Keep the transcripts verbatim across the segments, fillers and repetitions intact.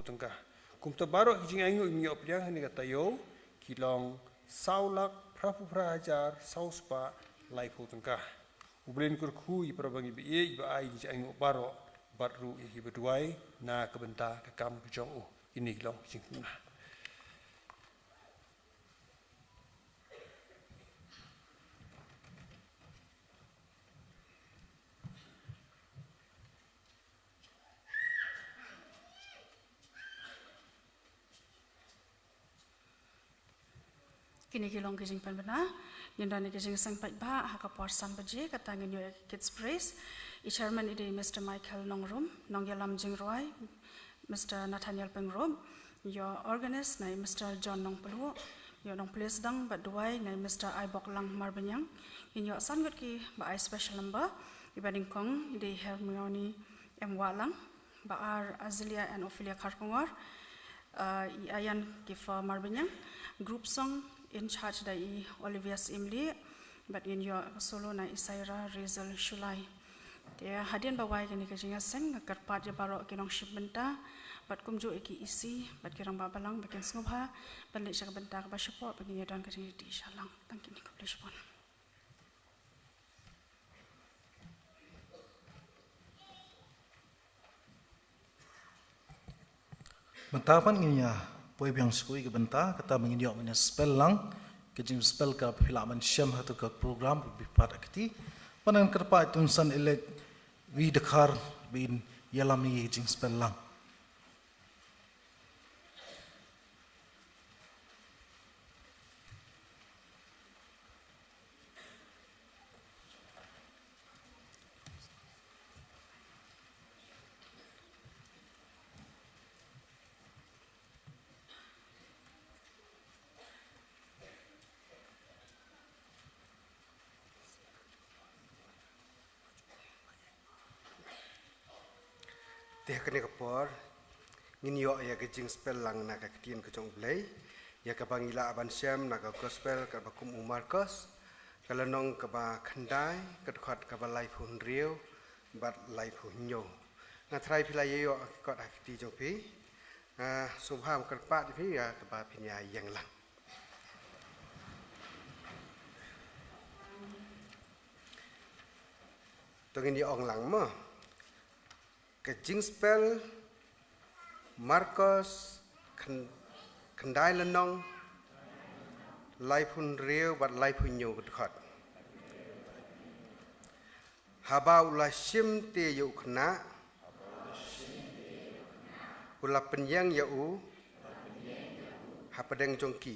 tyngka. Kumta baroh ki jingainguh ba ngi ïoh pdiang ha kane ka taïew ki long saw lak phra phew phra hajar saw spah laiphew tyngka. U Blei un kyrkhu ïa para bangeit ba ïeit ba ai jingainguh baroh bad ruh ïa kiba duwai na ka bynta ka kam ka jong u. Kine ki long ki jingkyrkhu. Kine ki long ki jingpynbna. Ngin don ïa ki jingseng paidbah ha ka por san baje, kata ngin ïoh ïa ki Kids Praise. I chairman i dei Mister Michael Nongrum, nongïalam jingrwai Mister Nathaniel Pyngrope, ïoh organist na i Mister John Nongpluh, ïoh nongplie sdang bad duwai na i Mister Aibok Lang Marbaniang. Ngin ïoh san ngut kiba ai special number, iba nyngkong i dei Hermione M Wahlang, ba ar Azilia and Ophelia Kharkongor, uh, i Ayan Kifa Marbaniang, group song in charge da i Olivia Simli, bad ngin ïoh solo na i Saira Razel Shulai. Te hadien ba wai kane ka jingïaseng, nga kyrpad ïa baroh ki nongshim bynta bad kumjuh ïa ki E C bad ki rangbah balang ba kin sngewbha ban leit sha ka bynta kaba shapoh ba ngin ïa don ka jingïadei shallang. Tang kine, khublei shibun. Mynta pat ngin ïa poi biang sha kawei ka bynta, kata ba ngin ïoh ban ïa spell lang ka jingspell kaba phi lah ban shem ha katu ka program ba phi pat ha kti. Pat ngan kyrpad ïa i Tumsan Elek V Dkhar ban ïalam ïa ka jingspell lang. Te ha kane ka por ngin ïoh ïa ka jingspell lang na ka ktien ka jong U Blei, ïa kaba ngi lah ban shem na ka gospel kaba kum u Markos, ka lynnong kaba khyndai, ka dkhot kaba laiphew hynriew bad laiphew hynñiew. Nga tharai phi la ïoh ïa ka kot ha ka kti jong phi. Ah, sngewbha kyrpad ïa phi ïa kaba phin ïa ïeng lang. To ngin ïa ong lang mo. Ka jingspell Markos khyn-, khyndai lynnong, laiphew hynriew bad laiphew hynñiew ka dkhot. Haba u la shim te ïa u khynnah, u la pynïeng ïa u hapdeng jong ki.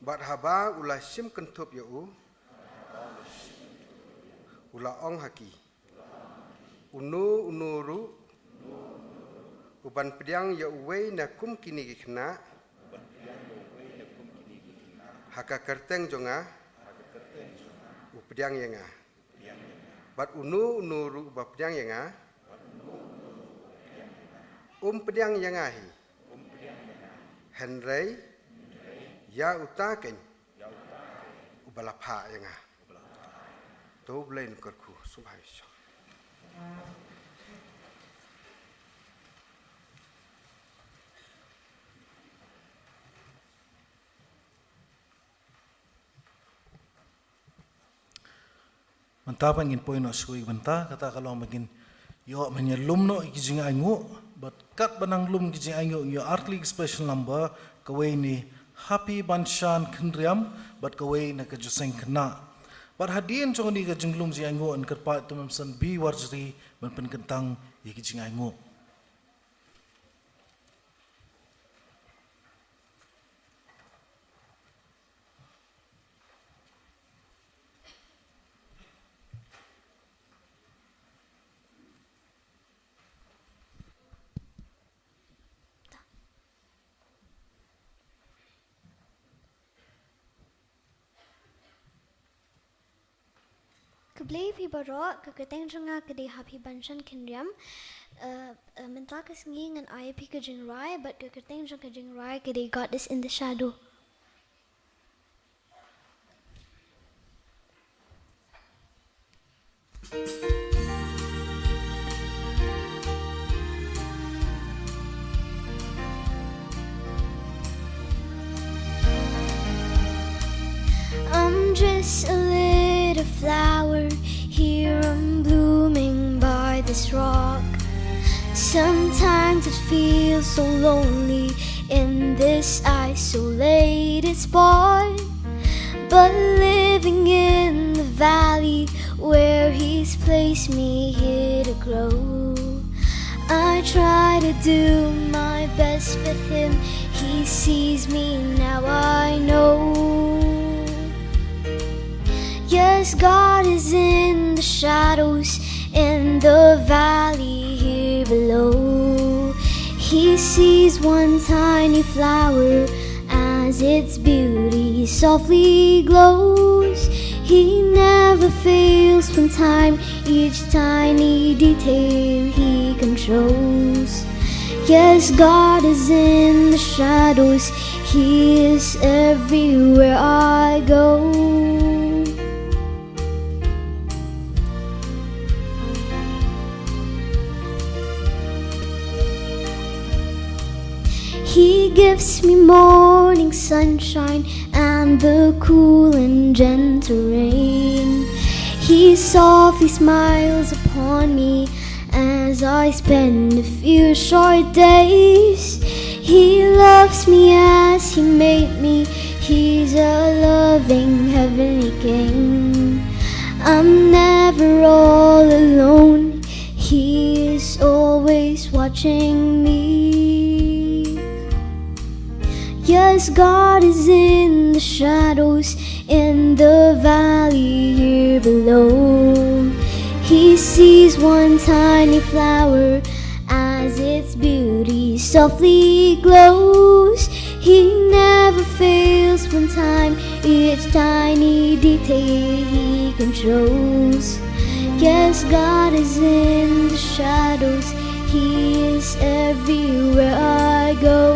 Bad haba u la shim kynthup ïa u, u la ong ha ki, uno uno ruh uban pdiang ïa uwei na kum kine ki khynnah ha ka kyrteng jong nga, u pdiang ïa nga. Bad uno uno ruh uba pdiang ïa nga, um pdiang ïa nga hi, hynrei ïa uta keiñ uba la phah ïa nga. To U Blei un kyrkhu. Sngewbha ïa shong. Mynta pat ngin poi noh sha kawei ka bynta, kata ka long ba ngin ïoh ban ïa lum noh ïa ki jingainguh, bad katba nang lum ki jingainguh, ngi ïoh artylli ki special number, kawei na Happy Banshan Khynriam bad kawei na ka Joseng Khynnah. Bad hadien jong kane ka jinglum jingainguh, ngan kyrpad ïa i Tumsan B Warjri ban pynkyntang ïa ki jingainguh. Khublei phi baroh, ka kyrteng jong nga ka dei Happy Banshan Khynriam. Eh, eh, mynta ka sngi ngan ai phi ka jingrwai, bad ka kyrteng jong ka jingrwai ka dei God is in the Shadow. A little flower here and blooming by this rock. Sometimes it feels so lonely in this isolated spot. But living in the valley where he's placed me here to grow, I try to do my best for him. He sees me now, I know. Yes, God is in the shadows, in the valley here below. He sees one tiny flower as its beauty softly glows. He never fails from time, each tiny detail he controls. Yes, God is in the shadows, he is everywhere I go. He gives me morning sunshine and the cool and gentle rain. He softly smiles upon me as I spend a few short days. He loves me as he made me. He's a loving heavenly king. I'm never all alone. He is always watching me. Yes, God is in the shadows, in the valley here below. He sees one tiny flower as its beauty softly glows. He never fails from time, each tiny detail he controls. Yes, God is in the shadows, he is everywhere I go.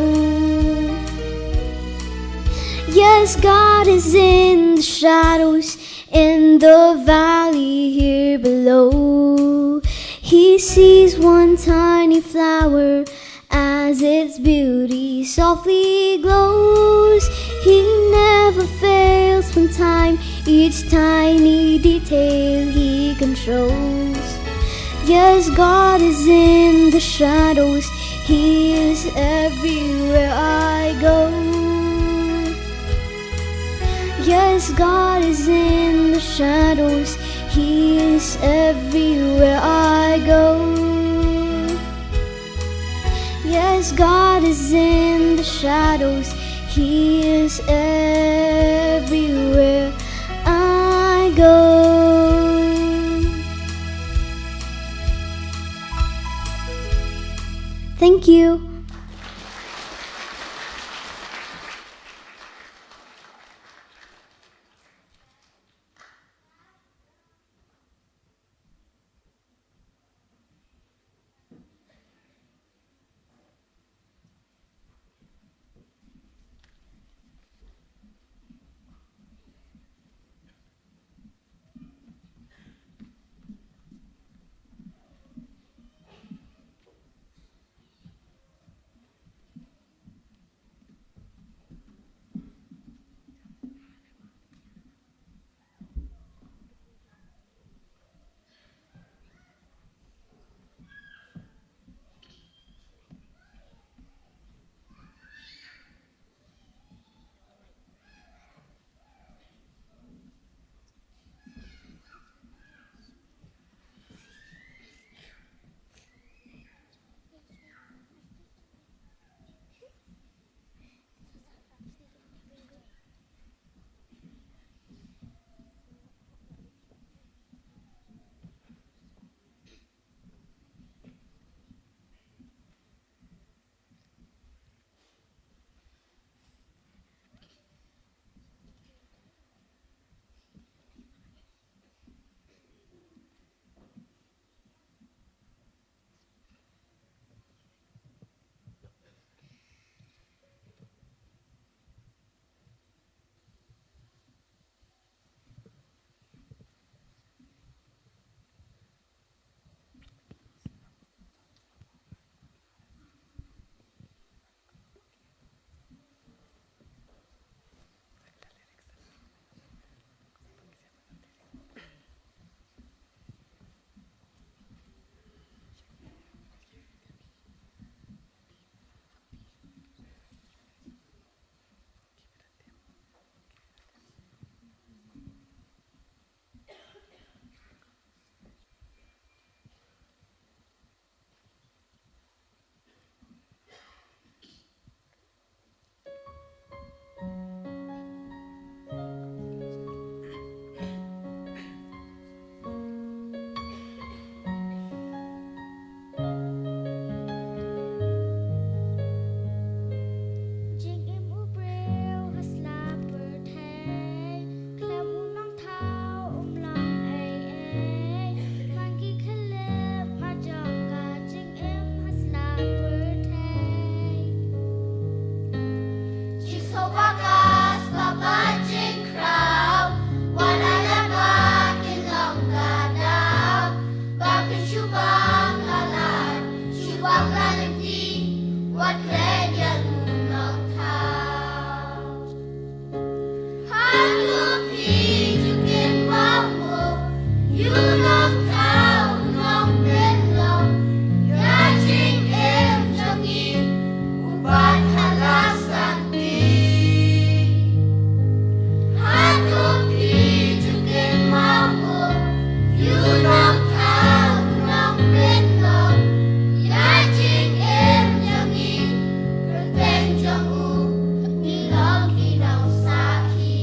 Yes, God is in the shadows, in the valley here below. He sees one tiny flower as its beauty softly glows. He never fails from time, each tiny detail he controls. Yes, God is in the shadows, he is everywhere I go. Yes, God is in the shadows, he is everywhere I go. Yes, God is in the shadows, he is everywhere I go. Thank you. Wat leh ïa u nongthaw. Hato phi ju kynmaw mo, ïa u nongthaw u nongpynlong ïa jingim jong ngi, u bat ha la santi. Hato phi ju kynmaw mo, ïa u nongthaw u nongpynlong ïa jingim jong ngi, kyrteng jong u ngi long ki nongsakhi.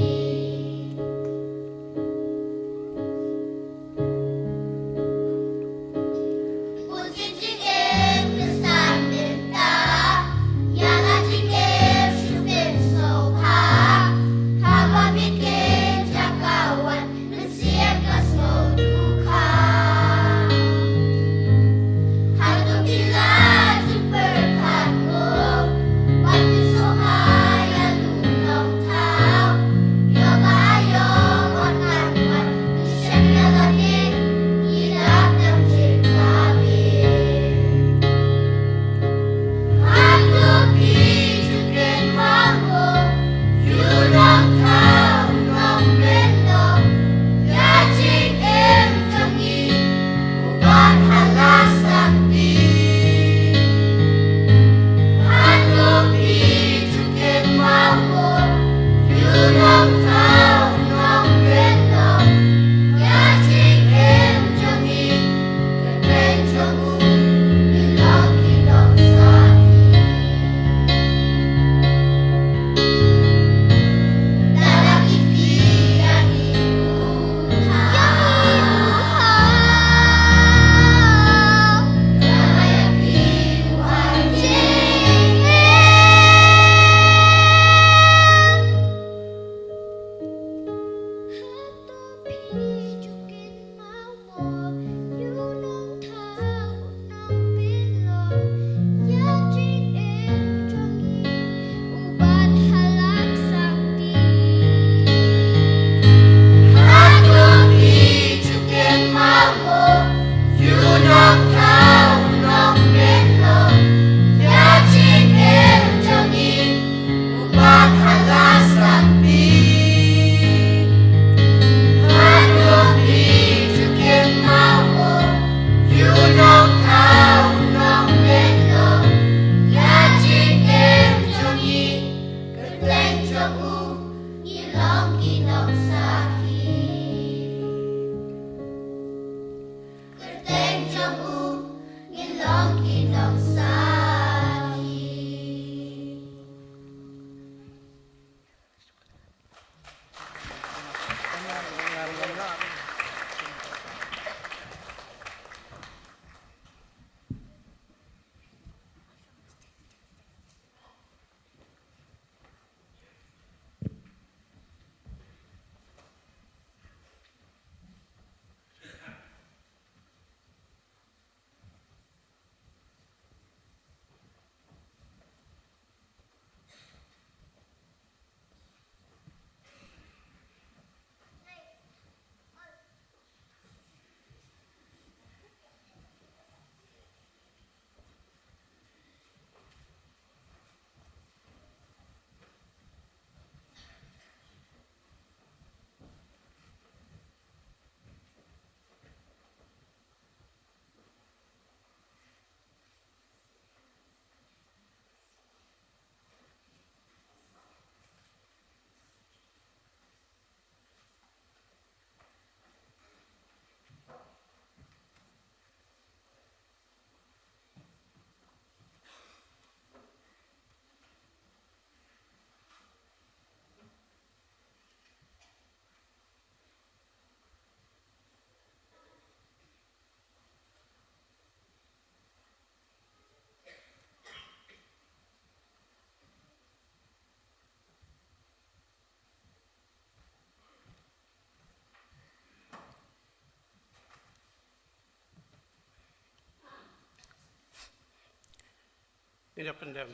Ngin ïa pyndem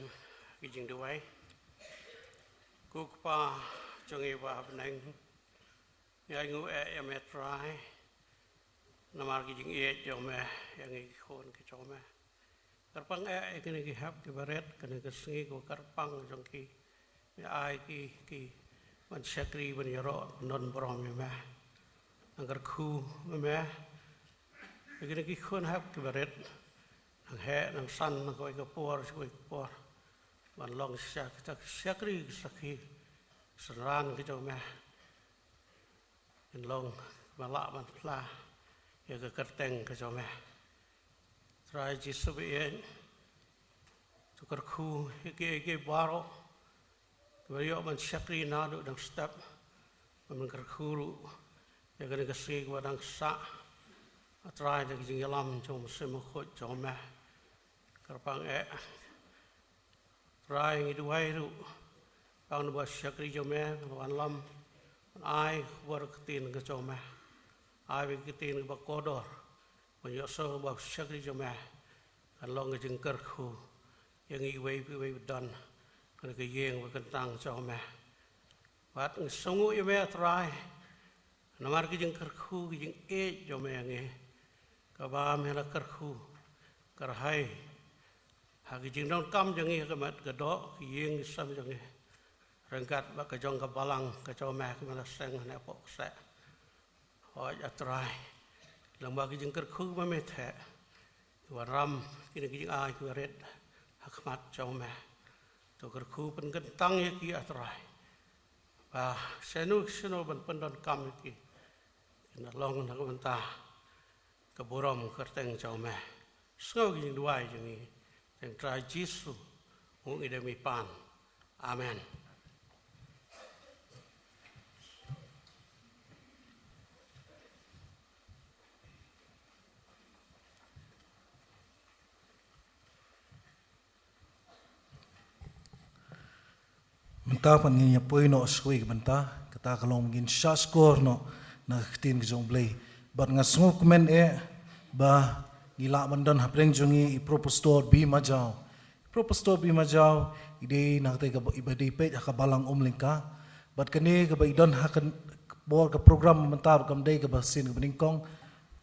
ki jingduwai. Ko Kpa jong ngi ba ha bneng, ngi ainguh eh ïa me Trai namar ki jingïeit jong me ïa ngi ki khun ki jong me. Kyrpang eh ïa kine ki hep ki barit, kane ka sngi ka kyrpang jong ki. Me ai ki, ki ban shakri, ban ïaroh, ban don burom ïa me. Nang kyrkhu me, me ïa kine ki khun hep ki barit. Nang heh, nang san, nang kawei ka por sha kawei ka por. Ban long sha kita ki shakri, ki sakhi, synran ki jong me. Kin long ba lah ban phla ïa ka kyrteng ka jong me. Trai Jisu ba ïeit, to kyrkhu ïa ki, ïa ki baroh kiba ïoh ban shakri naduh dang step, ban kyrkhu ruh ïa kane ka sngi kaba dang sah. A Trai, da ka jingïalam jong u Mynsiem Bakhuid jong me, kyrpang eh Trai, ngi duwai ruh ba u shakri jong me, ba u wanlam, ban ai khubor ktien ka jong me. Ai ba ka ktien kaba kordor ban ïohsngew ba u shakri jong me kan long ka jingkyrkhu ïa ngi iwei pa iwei ba don ha kane ka ïing ba kyntang jong me. Bad ngi sngewnguh ïa me, Trai, namar ka jingkyrkhu, ka jingïeit jong me ïa ngi, kaba me la kyrkhu kyrhai ha ka jingdonkam jong ngi ha ka met ka doh, ka ïing ka sem jong ngi, ryngkat bad ka jong ka balang ka jong me, ka me la seng hangne hapoh kseh. Hooid A Trai, lyngba ka jingkyrkhu ba me theh, ngi wanrah kine ki jingai ki barit ha khmat jong me. To kyrkhu pynkyntang ïa ki A Trai, ba shano shano ban pyndonkam ïa ki, kin long na ka bynta ka burom kyrteng jong me. Sngew ki jingduwai jong ngi, tang Trai Jisu, u ngi dei mi pan. Amen. Mynta pat ngin ïa poi noh sha kawei ka bynta, kata ka long ngin shahshkor noh na ka ktien ka jong U Blei. Bad nga sngewkmen eh ba ngi lah ban don hapdeng jong ngi i Pro Pastor B. Majaw. Pro Pastor B. Majaw i dei na kata ka ba-, i ba dei peit ha ka balang Umlyngka. Bad kane kaba i don ha ka por ka program mynta ruh kam dei kaba sien kaba nyngkong,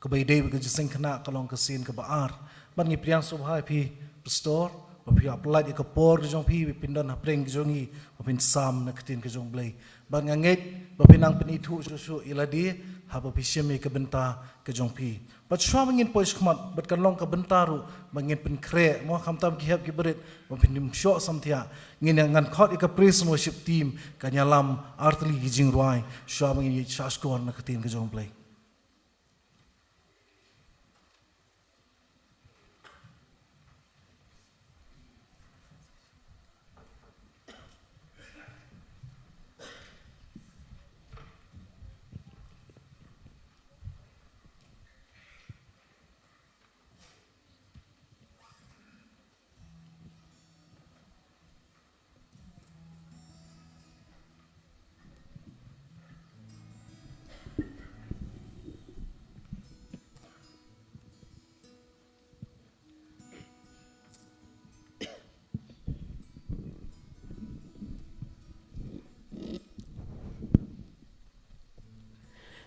kaba i dei bad ka jingïaseng khynnah ka long ka sien kaba ar. Bad ngi pdiang sngewbha ïa phi Pastor, ba phi hap lait ïa ka por ka jong phi, ba phin don hapdeng ka jong ngi, ba phin sam na ka ktien ka jong U Blei. Bad nga ngeit ba phin nang pynithuh shuh shuh ïa lade haba phi shim ïa ka bynta ka jong phi. Bad shuwa ba ngin poi shakhmat, bad kan long ka bynta ruh ba ngin pynkhreh, mo, khamtam ki hep ki barit ba phin ym shoh samthiah, ngin ïa ngan khot ïa ka praise and worship team kan ïalam artylli ki jingrwai shuwa ba ngin ïa shahshkor na ka ktien ka jong U Blei.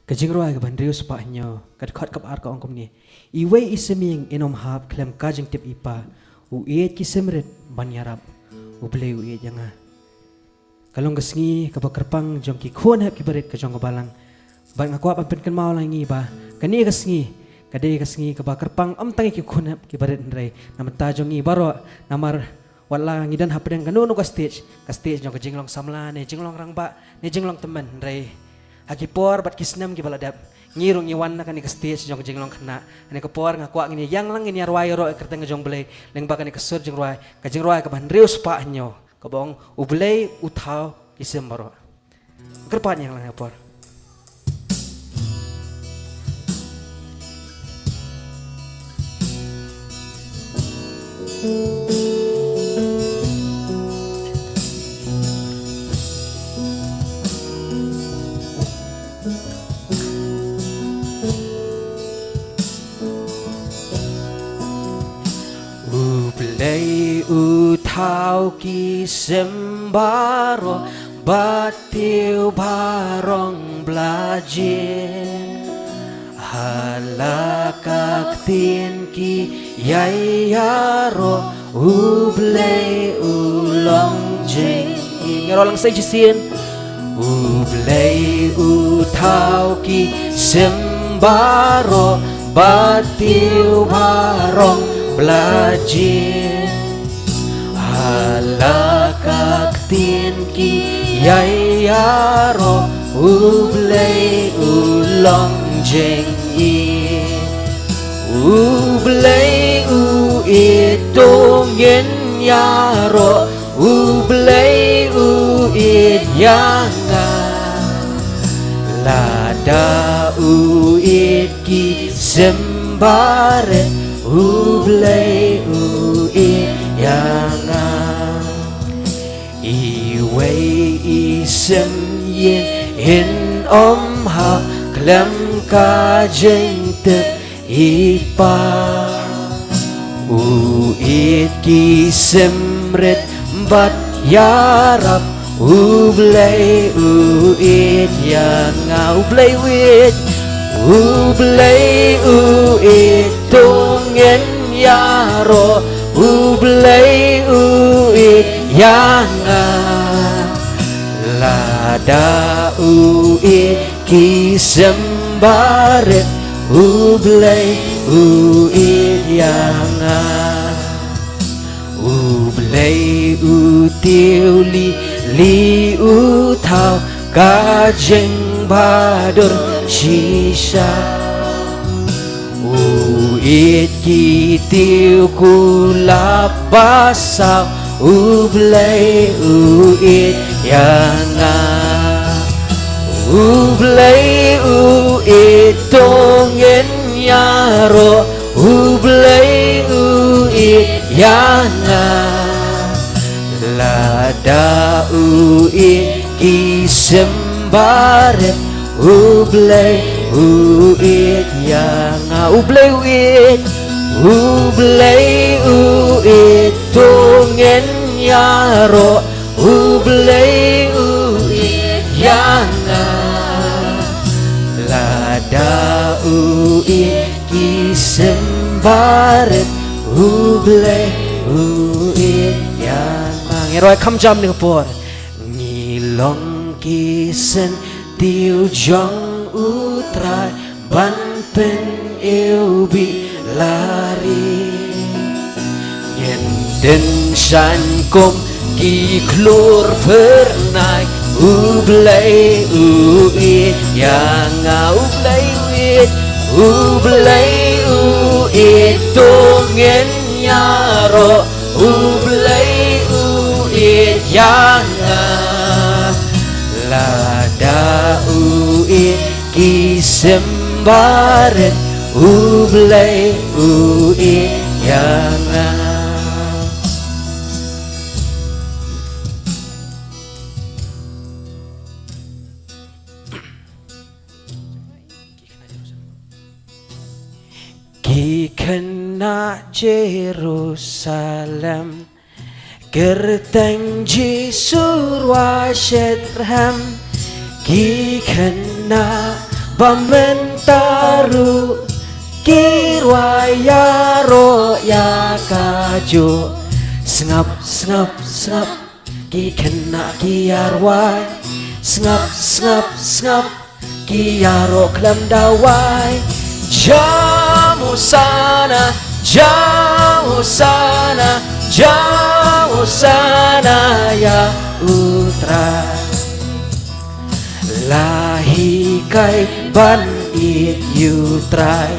Ka jingrwai kaba hynriew spah hynñiew, ka dkhot kaba ar ka ong kumne: Iwei i symïing in ym hap khlem ka jingtip i pa, u ïeit ki symrit ban ïarap, U Blei u ïeit ïa nga. Ka long ka sngi kaba kyrpang jong ki khun hep ki barit ka jong ka balang. Bad nga kwah ban pynkynmaw lang ïa ngi ba kane ka sngi ka dei ka sngi kaba kyrpang ym tang ïa ki khun hep ki barit hynrei na bynta jong ngi baroh, namar wat la ngi don hapdeng kano kano ka stage, ka stage jong ka jinglong samla ne jinglong rangbah ne jinglong tymmen, hynrei ha ki por bad ki snem kiba la dep, ngi ruh ngi wan na kane ka stage jong ka jinglong khynnah. Kane ka por nga kwah ngin ïa ïeng lang, ngin ïa rwai ïaroh ïa ka kyrteng ka jong U Blei lyngba kane ka sur jingrwai, ka jingrwai kaba hynriew spah hynñiew, kaba ong: U Blei u thaw ki sim baroh. Kyrpad ïa ngi lang ha ka por. U Blei u thaw ki sim baroh, bad tiew barong blajir. Ha la ka ktien ki Ïa ïaroh U Blei u long jingïeit. Ngi ïaroh lang sa shisien. U Blei u thaw ki sim baroh, ba tiew baroh bla jin. Ha la ka ktien ki ïa ïaroh, U Blei u long jingïeit. U Blei u ïeit, to ngin ïaroh, U Blei u ïeit ïa nga. Lada u ïeit ki sim barit, U Blei u ïeit ïa nga. Iwei i sim ïeit, yn ym hap khlem ka jingtip i Pa. U ïeit ki sim rit bad ïarap, U Blei u ïeit ïa nga. U Blei u ïeit, U Blei u ïeit, to ngin ïaroh, U Blei u ïeit ïa nga. Lada u ïeit ki sim barit, U Blei u ïeit ïa nga. U Blei u tiew lili, u thaw ka jingbhadur shisha. U ïeit ki tiew kulap ba saw, U Blei u ïeit ïa nga. U Blei u ïeit, to ngin ïaroh, U Blei u ïeit ïa nga. Lada u ïeit ki sim barit, U Blei u ïeit ïa nga. U Blei u ïeit, U Blei u ïeit, to ngin ïaroh, U Blei u ïeit ïa nga. Lada u ïeit ki sim barit, U Blei u ïeit ïa nga. Ngi rwai kham jam ne ka por. Ngi long ki syntiew jong U Trai, ban pyniewbih la ri. Ngin dang shah kum ki khlur phyrnai, U Blei u ïeit ïa nga. U Blei u ïeit, U Blei u ïeit, to ngin ïaroh, U Blei u ïeit ïa nga. Lada u ïeit ki sim barit, U Blei u ïeit ïa nga. Ki khynnah Jerusalem, kyrteng Jisu rwai shitrhem. Ki khynnah ba mynta ruh, ki rwai ïaroh ïa kajuh. Sngap, sngap, sngap, ki khynnah ki ïa rwai. Sngap, sngap, sngap, ki ïaroh khlem da wai. Jam Hosana, jam Hosana, jam Hosana ïa U Trai. La hikai ban ïeit ïa U Trai,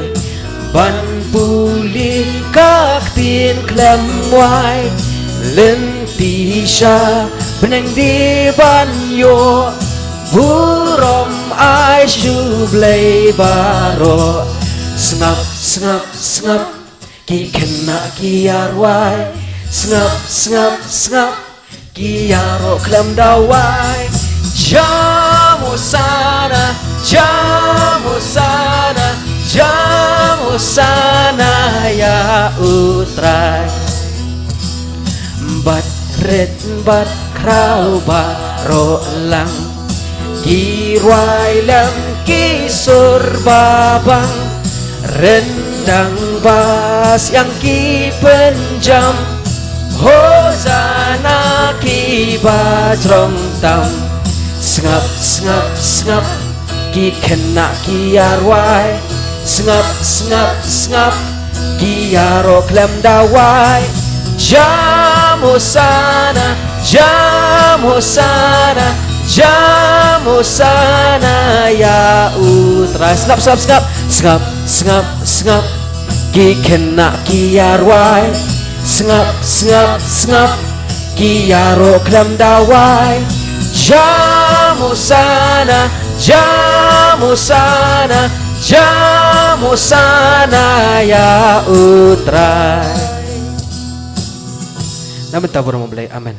ban pule ka ktien khlem wai. Lynti sha bneng dei ban ïoh burom, ai sha U Blei baroh. Sngap, sngap, sngap, ki khynnah ki ïa rwai. Sngap, sngap, sngap, ki ïaroh khlem da wai. Jam Hosana, jam Hosana, jam Hosana ïa U Trai. Bad rit bad khraw baroh lang, ki rwai lem ki sur ba bang. Rynda Tang ba siang ki pynjam, Hosanna ki ba jrong tam. Sngap, sngap, sngap, ki khynnah ki arwai. Sngap, sngap, sngap, ki aro khlem dawai. Jam Hosanna, jam Hosanna, jam Hosanna ïa U Trai. Sngap, sngap, sngap, sngap, sngap, ki khynnah ki arwai. Sngap, sngap, sngap, ki aro khlem dawai. Jam Hosanna, jam Hosanna, jam Hosanna ïa U Trai. Na mynta burom U Blei. Amen.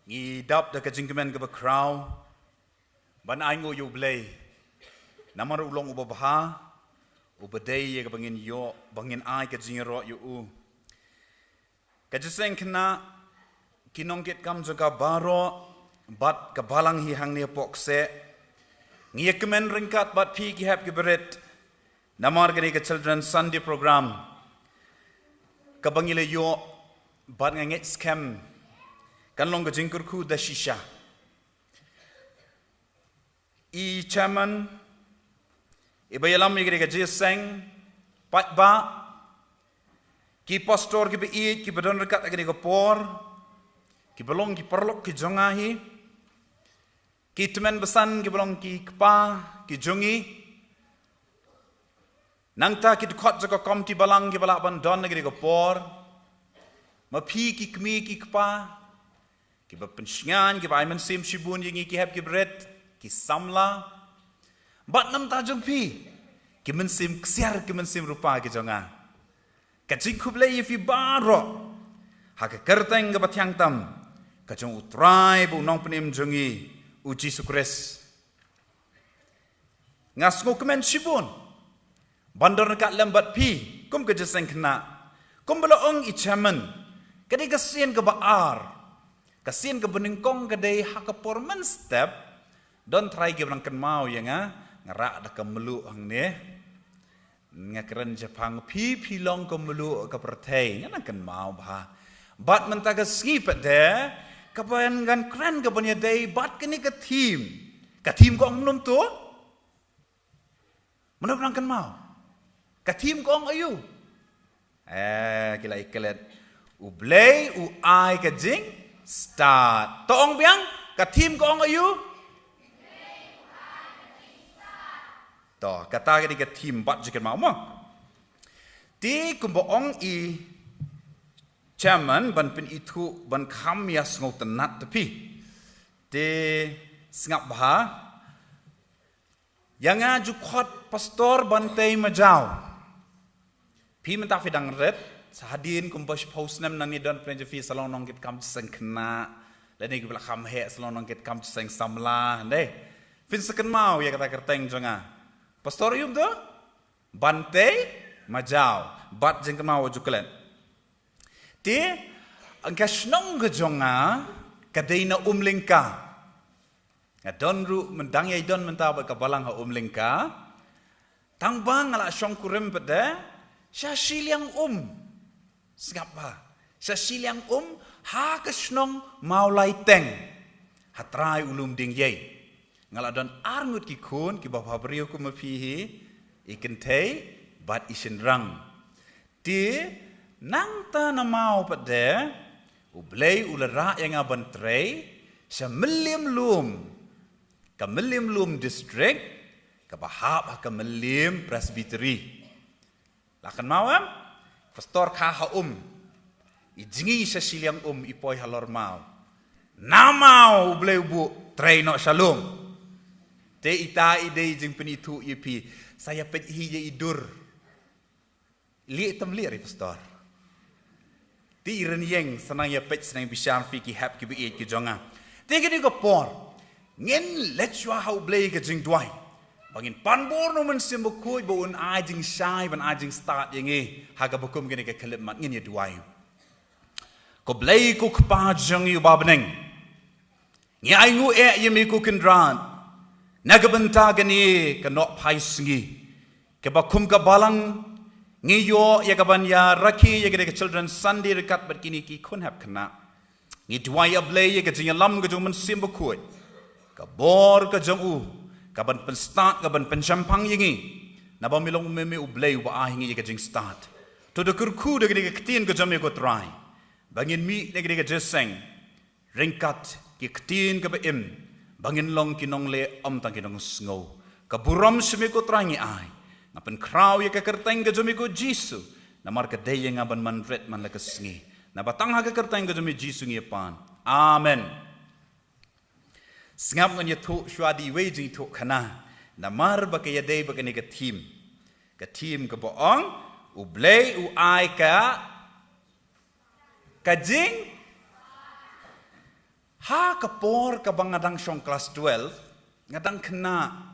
Ngi dap da ka jingkmen kaba khraw ban ai nguh ïa U Blei, namar U long uba bha, uba dei ïa kaba ngin ïoh, ba ngin ai ka jingïaroh ïa U. Ka jingïaseng khynnah, ki nongkitkam jong ka baroh, bad ka balang hi hangne hapoh kseh, ngi ïa kmen ryngkat bad phi ki hep ki barit namar kane ka Children's Sunday Program kaba ngi la ïoh, bad nga ngeit skhem kan long ka jingkyrkhu da shisha. I chairman, iba ïalam ïa kane ka jingïaseng, paidbah, ki pastor kiba ïeit kiba don ryngkat ha kane ka por, kiba long ki paralok ki jong nga hi, ki tymmen basan kiba long ki kpa ki jong ngi. Nangta ki dkhot jong ka komiti balang kiba lah ban don ha kane ka por. Ma phi ki kmie ki kpa kiba pynshngaiñ, kiba ai mynsiem shibun ïa ngi ki hep ki barit, ki samla. Bad namar jong phi ki mynsiem ksiar, ki mynsiem rupa ki jong nga. Ka jingkhublei ïa phi baroh ha ka kyrteng kaba thiang tam ka jong U Trai bad U Nongpynim jong ngi, U Jisu Khrist. Nga sngewkmen shibun ban don ryngkat lem bad phi kum ka jingïaseng khynnah. Kumba la ong i chairman, ka dei ka sien kaba ar, ka sien kaba nyngkong ka dei ha ka por mynstep. Don trai kiba nang kynmaw ïa nga, nga rah da ka mluh hangne. Nga kren shaphang phi, phi long ka mluh ka pyrthei, nga nang kynmaw bha. Bad mynta ka sngi pat de, kaba ngan kren kaba ïadei bad kane ka theme. Ka theme ka ong kumno to? Mano ba nang kynmaw? Ka theme ka ong aïu? Eh, ki la ïaklet. U Blei u ai ka jingstad. To ong biang, ka theme ka ong aïu? To, kata ka dei ka theme bad jingkynmaw mo. Te kumba ong i chairman ban pynithuh ban kham ïa sngewtynnat te phi. Te sngap bha. Ïa nga ju khot Pastor Bantei Majaw. Phi mynta phi dang rit, sa hadien kumba shiphew snem nangne don pynjah phi sa long nongkitkam jingïaseng khynnah. Lane kiba la kham heh sa long nongkitkam jingïaseng samla, hynrei phin sa kynmaw ïa kata ka kyrteng jong nga. Pastor aïu to? Bantei Majaw. Bad jingkynmaw ju klet. Te, ka shnong ka jong nga ka dei na Umlyngka. Nga don ruh, mynta nga ïa don mynta bad ka balang ha Umlyngka. Tang ba nga la shongkurim pat de sha shiliang um. Sngap bha. Sha shiliang um ha ka shnong Mawlaiteng, ha trai u lum Diengiei. Nga la don ar ngut ki khun kiba bhabriew kum ma phi hi, i kynthei bad i shynrang. Te nangta na maw pat de, U Blei u la rah ïa nga ban trei sha Mylliem Lum, ka Mylliem Lum District, kaba hap ha ka Mylliem Presbytery. La kynmaw em? Pastor kha ha um, i jngi sha shiliang um, i poi halor maw. Na maw U Blei u buh trei noh sha lum. Te ita i dei jingpynithuh ïa phi. Sa ïa peit hi ïa i dur. Lieh tam lieh ri Pastor. Te i rynïeng, sa nang ïa peit, sa nang bishar phi ki hep kiba ïeit ki jong nga. Te kane ka por ngin leit shuwa ha U Blei ka jingduwai. Ba ngin pan bor na u Mynsiem Bakhuid ba un ai jingshai, ban ai jingstad ïa ngi. Ha kaba kum kane ka khyllipmat ngin ïa duwai. Ko Blei ko Kpa jong ngi uba ha bneng. Ngi ainguh eh ïa me ko Kynrad. Na ka bynta kane ka nohphai sngi. Kaba kum ka balang ngi ïoh ïa kaban ïa rakhe ïa kane ka Children's Sunday ryngkat bad kine ki khun hep khynnah. Ngi duwai ïa Blei ïa ka jingïalam ka jong u Mynsiem Bakhuid. Ka bor ka jong u, kaban pynstad, kaban pynshemphang ïa ngi. Naba me long me me u Blei uba ai ngi ïa ka jingstad. To da kyrkhu da kane ka ktien ka jong me ko Trai. Ba ngin mih na kane ka jingïaseng. Ryngkat ki ktien kaba im, ba ngin long ki nongleh ym tang ki nongsngew. Ka burom sha me ko Trai ngi ai. Nga pynkhraw ïa ka kyrteng ka jong me ko Jisu. Namar ka dei ïa nga ban man rit man la ka sngi. Naba tang ha ka kyrteng ka jong me Jisu ngi pan. Amen. Sngap ngan ïathuh shuwa da iwei jingïathuhkhana. Namar ba ka ïadei bad kane ka theme. Ka theme kaba ong, U Blei u ai ka Ka jing ha ka por kaba nga dang shong klas twelve, nga dang khynnah.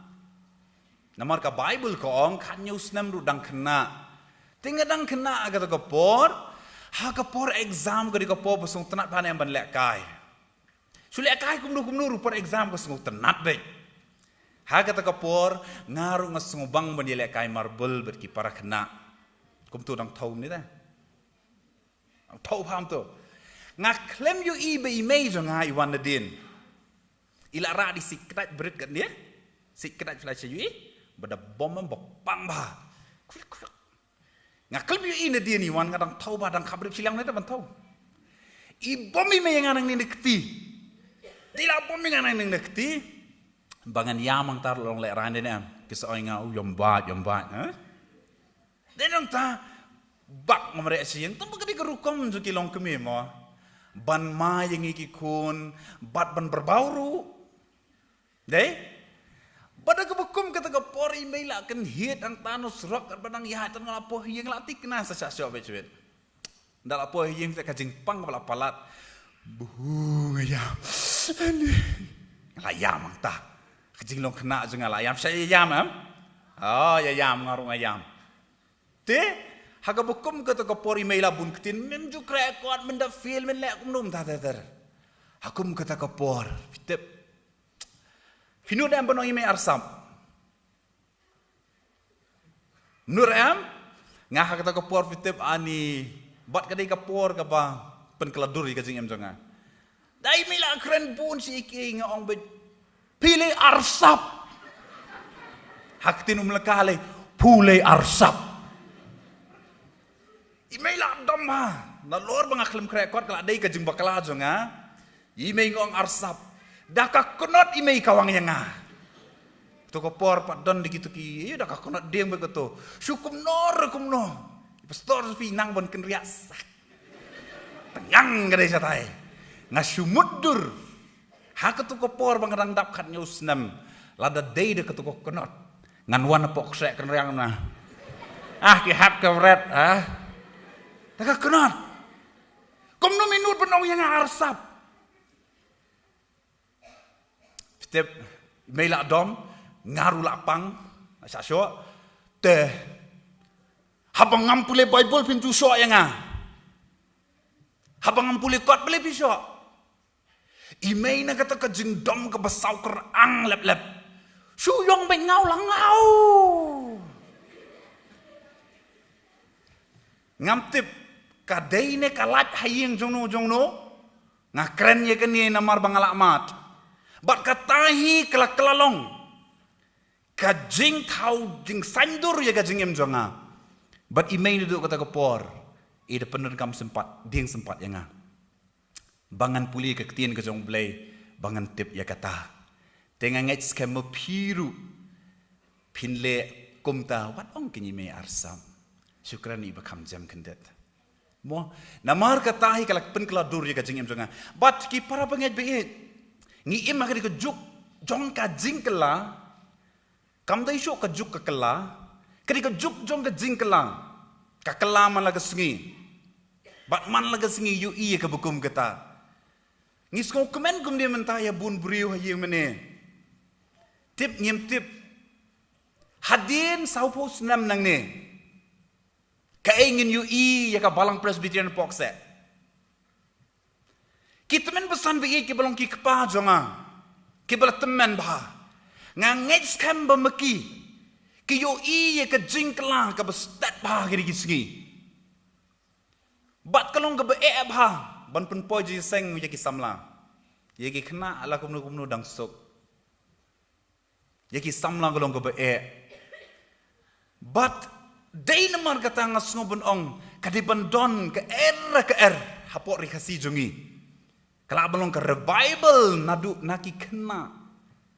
Namar ka Baibl ka ong, khathynñiew snem ruh dang khynnah. Te nga dang khynnah ha kata ka por, ha ka por exam ka dei ka por ba sngewtynnat bha ne em ban lehkai. Shu lehkai kumno kumno ruh por exam ka sngewtynnat beit. Ha kata ka por, nga ruh nga sngewbang ban ïalehkai marble bad ki para khynnah. Kumto dang thaw ne da. Thaw pham to. Nga khlem ïohi ba i mei jong nga i wan nadien. I la rah da i siej kdait brit kat ne. Siej kdait phi la shu ïohi. Ba da bom em ba pang bha. Kwik, kwik. Nga khlem ïohi nadien i wan, nga dang thaw bha, dang khapbrip shiliang ne da ban thaw. I bom i mei ïa nga nangne na kti. Da i la bom ïa nga nangne na kti. Ba ngan ïam hangta ruh long lehraiñ ne em. Ki sa ong ïa nga u ïam bad, ïam bad, ha? Dei nangta, bad ngam reh sha ïing, tang ba ka dei ka rukom jong ki longkmie mo. Ban mai ïa ngi ki khun, bad ban pyrbaw ruh. Dei? Bad ha kaba kum kata ka por i mei la kynhied hangta na surok, katba dang ïaid, tang nga la poi ha ïing, la thikna sa shah shoh beit shuh. Nda la poi ha ïing te ka jingpang ba la palat. Buh, nga ïam. Ani. Nga la ïam hangta. Ka jinglong khynnah jong nga la ïam, sha ïa ïam em? Oh, ïa ïam, nga ruh nga ïam. Te, ha kaba kum kata ka por i mei la bun ktien, mem ju khreh kot, men da fail, men leh kumno, mynta ter ter. Ha kum kata ka por, phi tip. Phi nud em ban ong i mei arsap? Nud em? Nga ha kata ka por phi tip ani, bad ka dei ka por kaba pynkylla dur ïa ka jingim jong nga. Da i mei la kren bun shi ki, nga ong beit, phi lei arsap. Ha ka ktien u Melaka lei, phu lei arsap. I mei la dom ha. Nalor ba nga khlem khreh kot ka la dei ka jingbakla jong nga. I mei nga ong arsap. Da ka kynnoh i mei ka wang ïa nga. Kato ka por pat don da kito ki, eh, da ka kynnoh dieng bad kato. Shu kumno re kumno. I pastor phi nang ban kynriah sak. Tyngang ka dei shatai. Nga shu mutdur. Ha kato ka por ba nga dang dap khathynñiew snem. Lada dei da kato ka kynnoh. Ngan wan hapoh kseh kynriang na. Ah, ki hap ka bret, ah. Da ka kynnoh. Kumno me nud ban ong ïa nga arsap. Phi tip, mei la dom, nga ruh la pang, sa shoh, te. Haba ngam pule Baibl phin ju shoh ïa nga. Haba ngam pule kot balei phi shoh. I mei na kata ka jingdom kaba saw kyrang lep lep. Shu ïong beit nga u la ngaw. Ngam tip, ka dei ne ka lait ha ïing jong no jong no. Nga kren ïa kane namar ba nga la mad. Bad kata hi ka la kylla long ka jingthaw jingsaiñdur ïa ka jingim jong nga. Bad i mei naduh kata ka por, i da pyndonkam sympat, dieng sympat ïa nga. Ba ngan pule ka ktien ka jong U Blei, ba ngan tip ïa kata. Te nga ngeit skhem ma phi ruh phin leh kumta, wat ong kine i mei arsap. Shu kren iba kham jem khyndiat. Mo, namar kata hi ka la pynkylla dur ïa ka jingim jong nga. Bad ki para bangeit baieit, ngi im ha kane ka juk jong ka jingkylla. Kam dei shuh ka juk ka kylla. Ka dei ka juk jong ka jingkylla. Ka kylla man la ka sngi. Bad man la ka sngi ïohi ïa kaba kum kata. Ngi sngewkmen kumne mynta ïa bun briew ha ïing mane. Tip ngim tip. Hadien sawphew snem nangne, kaei ngin ïohi ïa ka Balang Presbyterian Pohkseh? Ki tymmen basan ba ïeit kiba long ki kpa jong nga, kiba la tymmen bha, nga ngeit skhem ba ma ki ki ïohi ïa ka jingkylla kaba stet bha ha kine ki sngi. Bad ka long kaba eh bha ban pynpoi jingïaseng ïa ki samla. Ïa ki khynnah la kumno kumno dang suk. Ïa ki samla ka long kaba eh. Bad dei namar kata nga sngew ban ong, ka dei ban don ka er ka er hapoh ri Khasi jong ngi. Ka lah ban long ka revival naduh na ki khynnah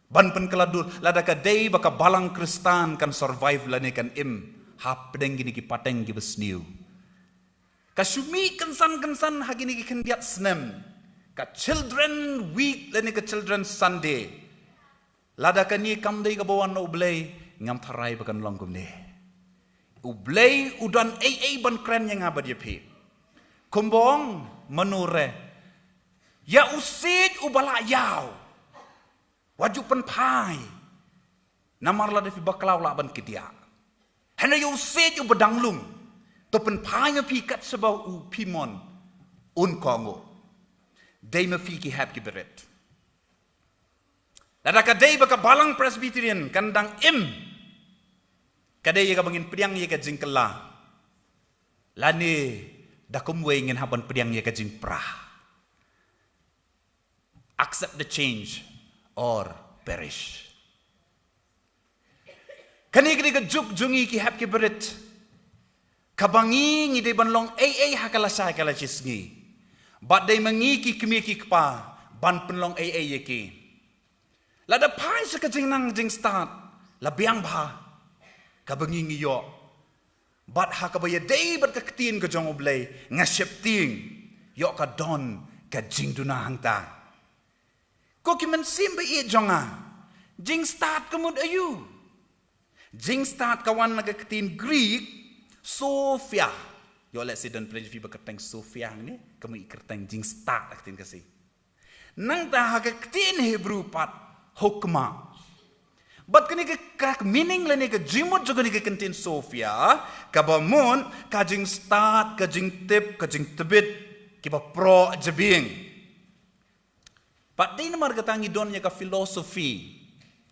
ban pynkylla dur, lada ka dei ba ka Balang Khristan kan survive lane kan im hapdeng kine ki pateng kiba sniew. Ka shu mih kynsan kynsan ha kine ki khyndiat snem ka Children Week lane ka Children Sunday. Lada kane kam dei kaba wan na U Blei, ngam tharai ba kan long kumne. U Blei u don ei ei ban kren ïa nga bad ïa phi. Kumba ong, mano re, ïa u siej uba la ïaw, wat ju pynphai. Namar lada phi bakla u lah ban kdiah. Hynrei ïa u siej uba dang lung, to pynphai ma phi kat shaba u phi mon, un kohnguh. Dei ma phi ki hep ki barit. Lada ka dei ba ka Balang Presbyterian kan dang im, ka dei ïa kaba ngin pdiang ïa ka jingkylla, lane da kumwei ngin hap ban pdiang ïa ka jingpra. Accept the change or perish. Kane ka dei ka juk jong ngi ki hep ki barit, kaba ngi ngi dei ban long ei ei ha ka lashai ka lashisngi. Bad dei ma ngi ki kmie ki kpa ban pynlong ei ei ïa ki. Lada phai sha ka jingnang jingstad, la biang bha kaba ngi ngi ïoh. Bad ha kaba ïadei bad ka ktien ka jong U Blei, nga sheptieng ïoh ka don ka jingduna hangta. Ko ki mynsiem ba ïeit jong nga, jingstad ka mut aïu? Jingstad ka wan na ka ktien Greek, Sophia. Ïoh lehse don pyrshah phi ba kyrteng Sophia hangne, ka mut i kyrteng jingstad ha ka ktien Khasi. Nangta ha ka ktien Hebrew pat, hokmah. Bad kane ka, ka meaning lane ka jingmut jong kane ka ktien Sophia, kaba mut ka jingstad, ka jingtip, ka jingtbit kiba proh jabieng. Bad dei namar kata ngi don ïa ka philosophy.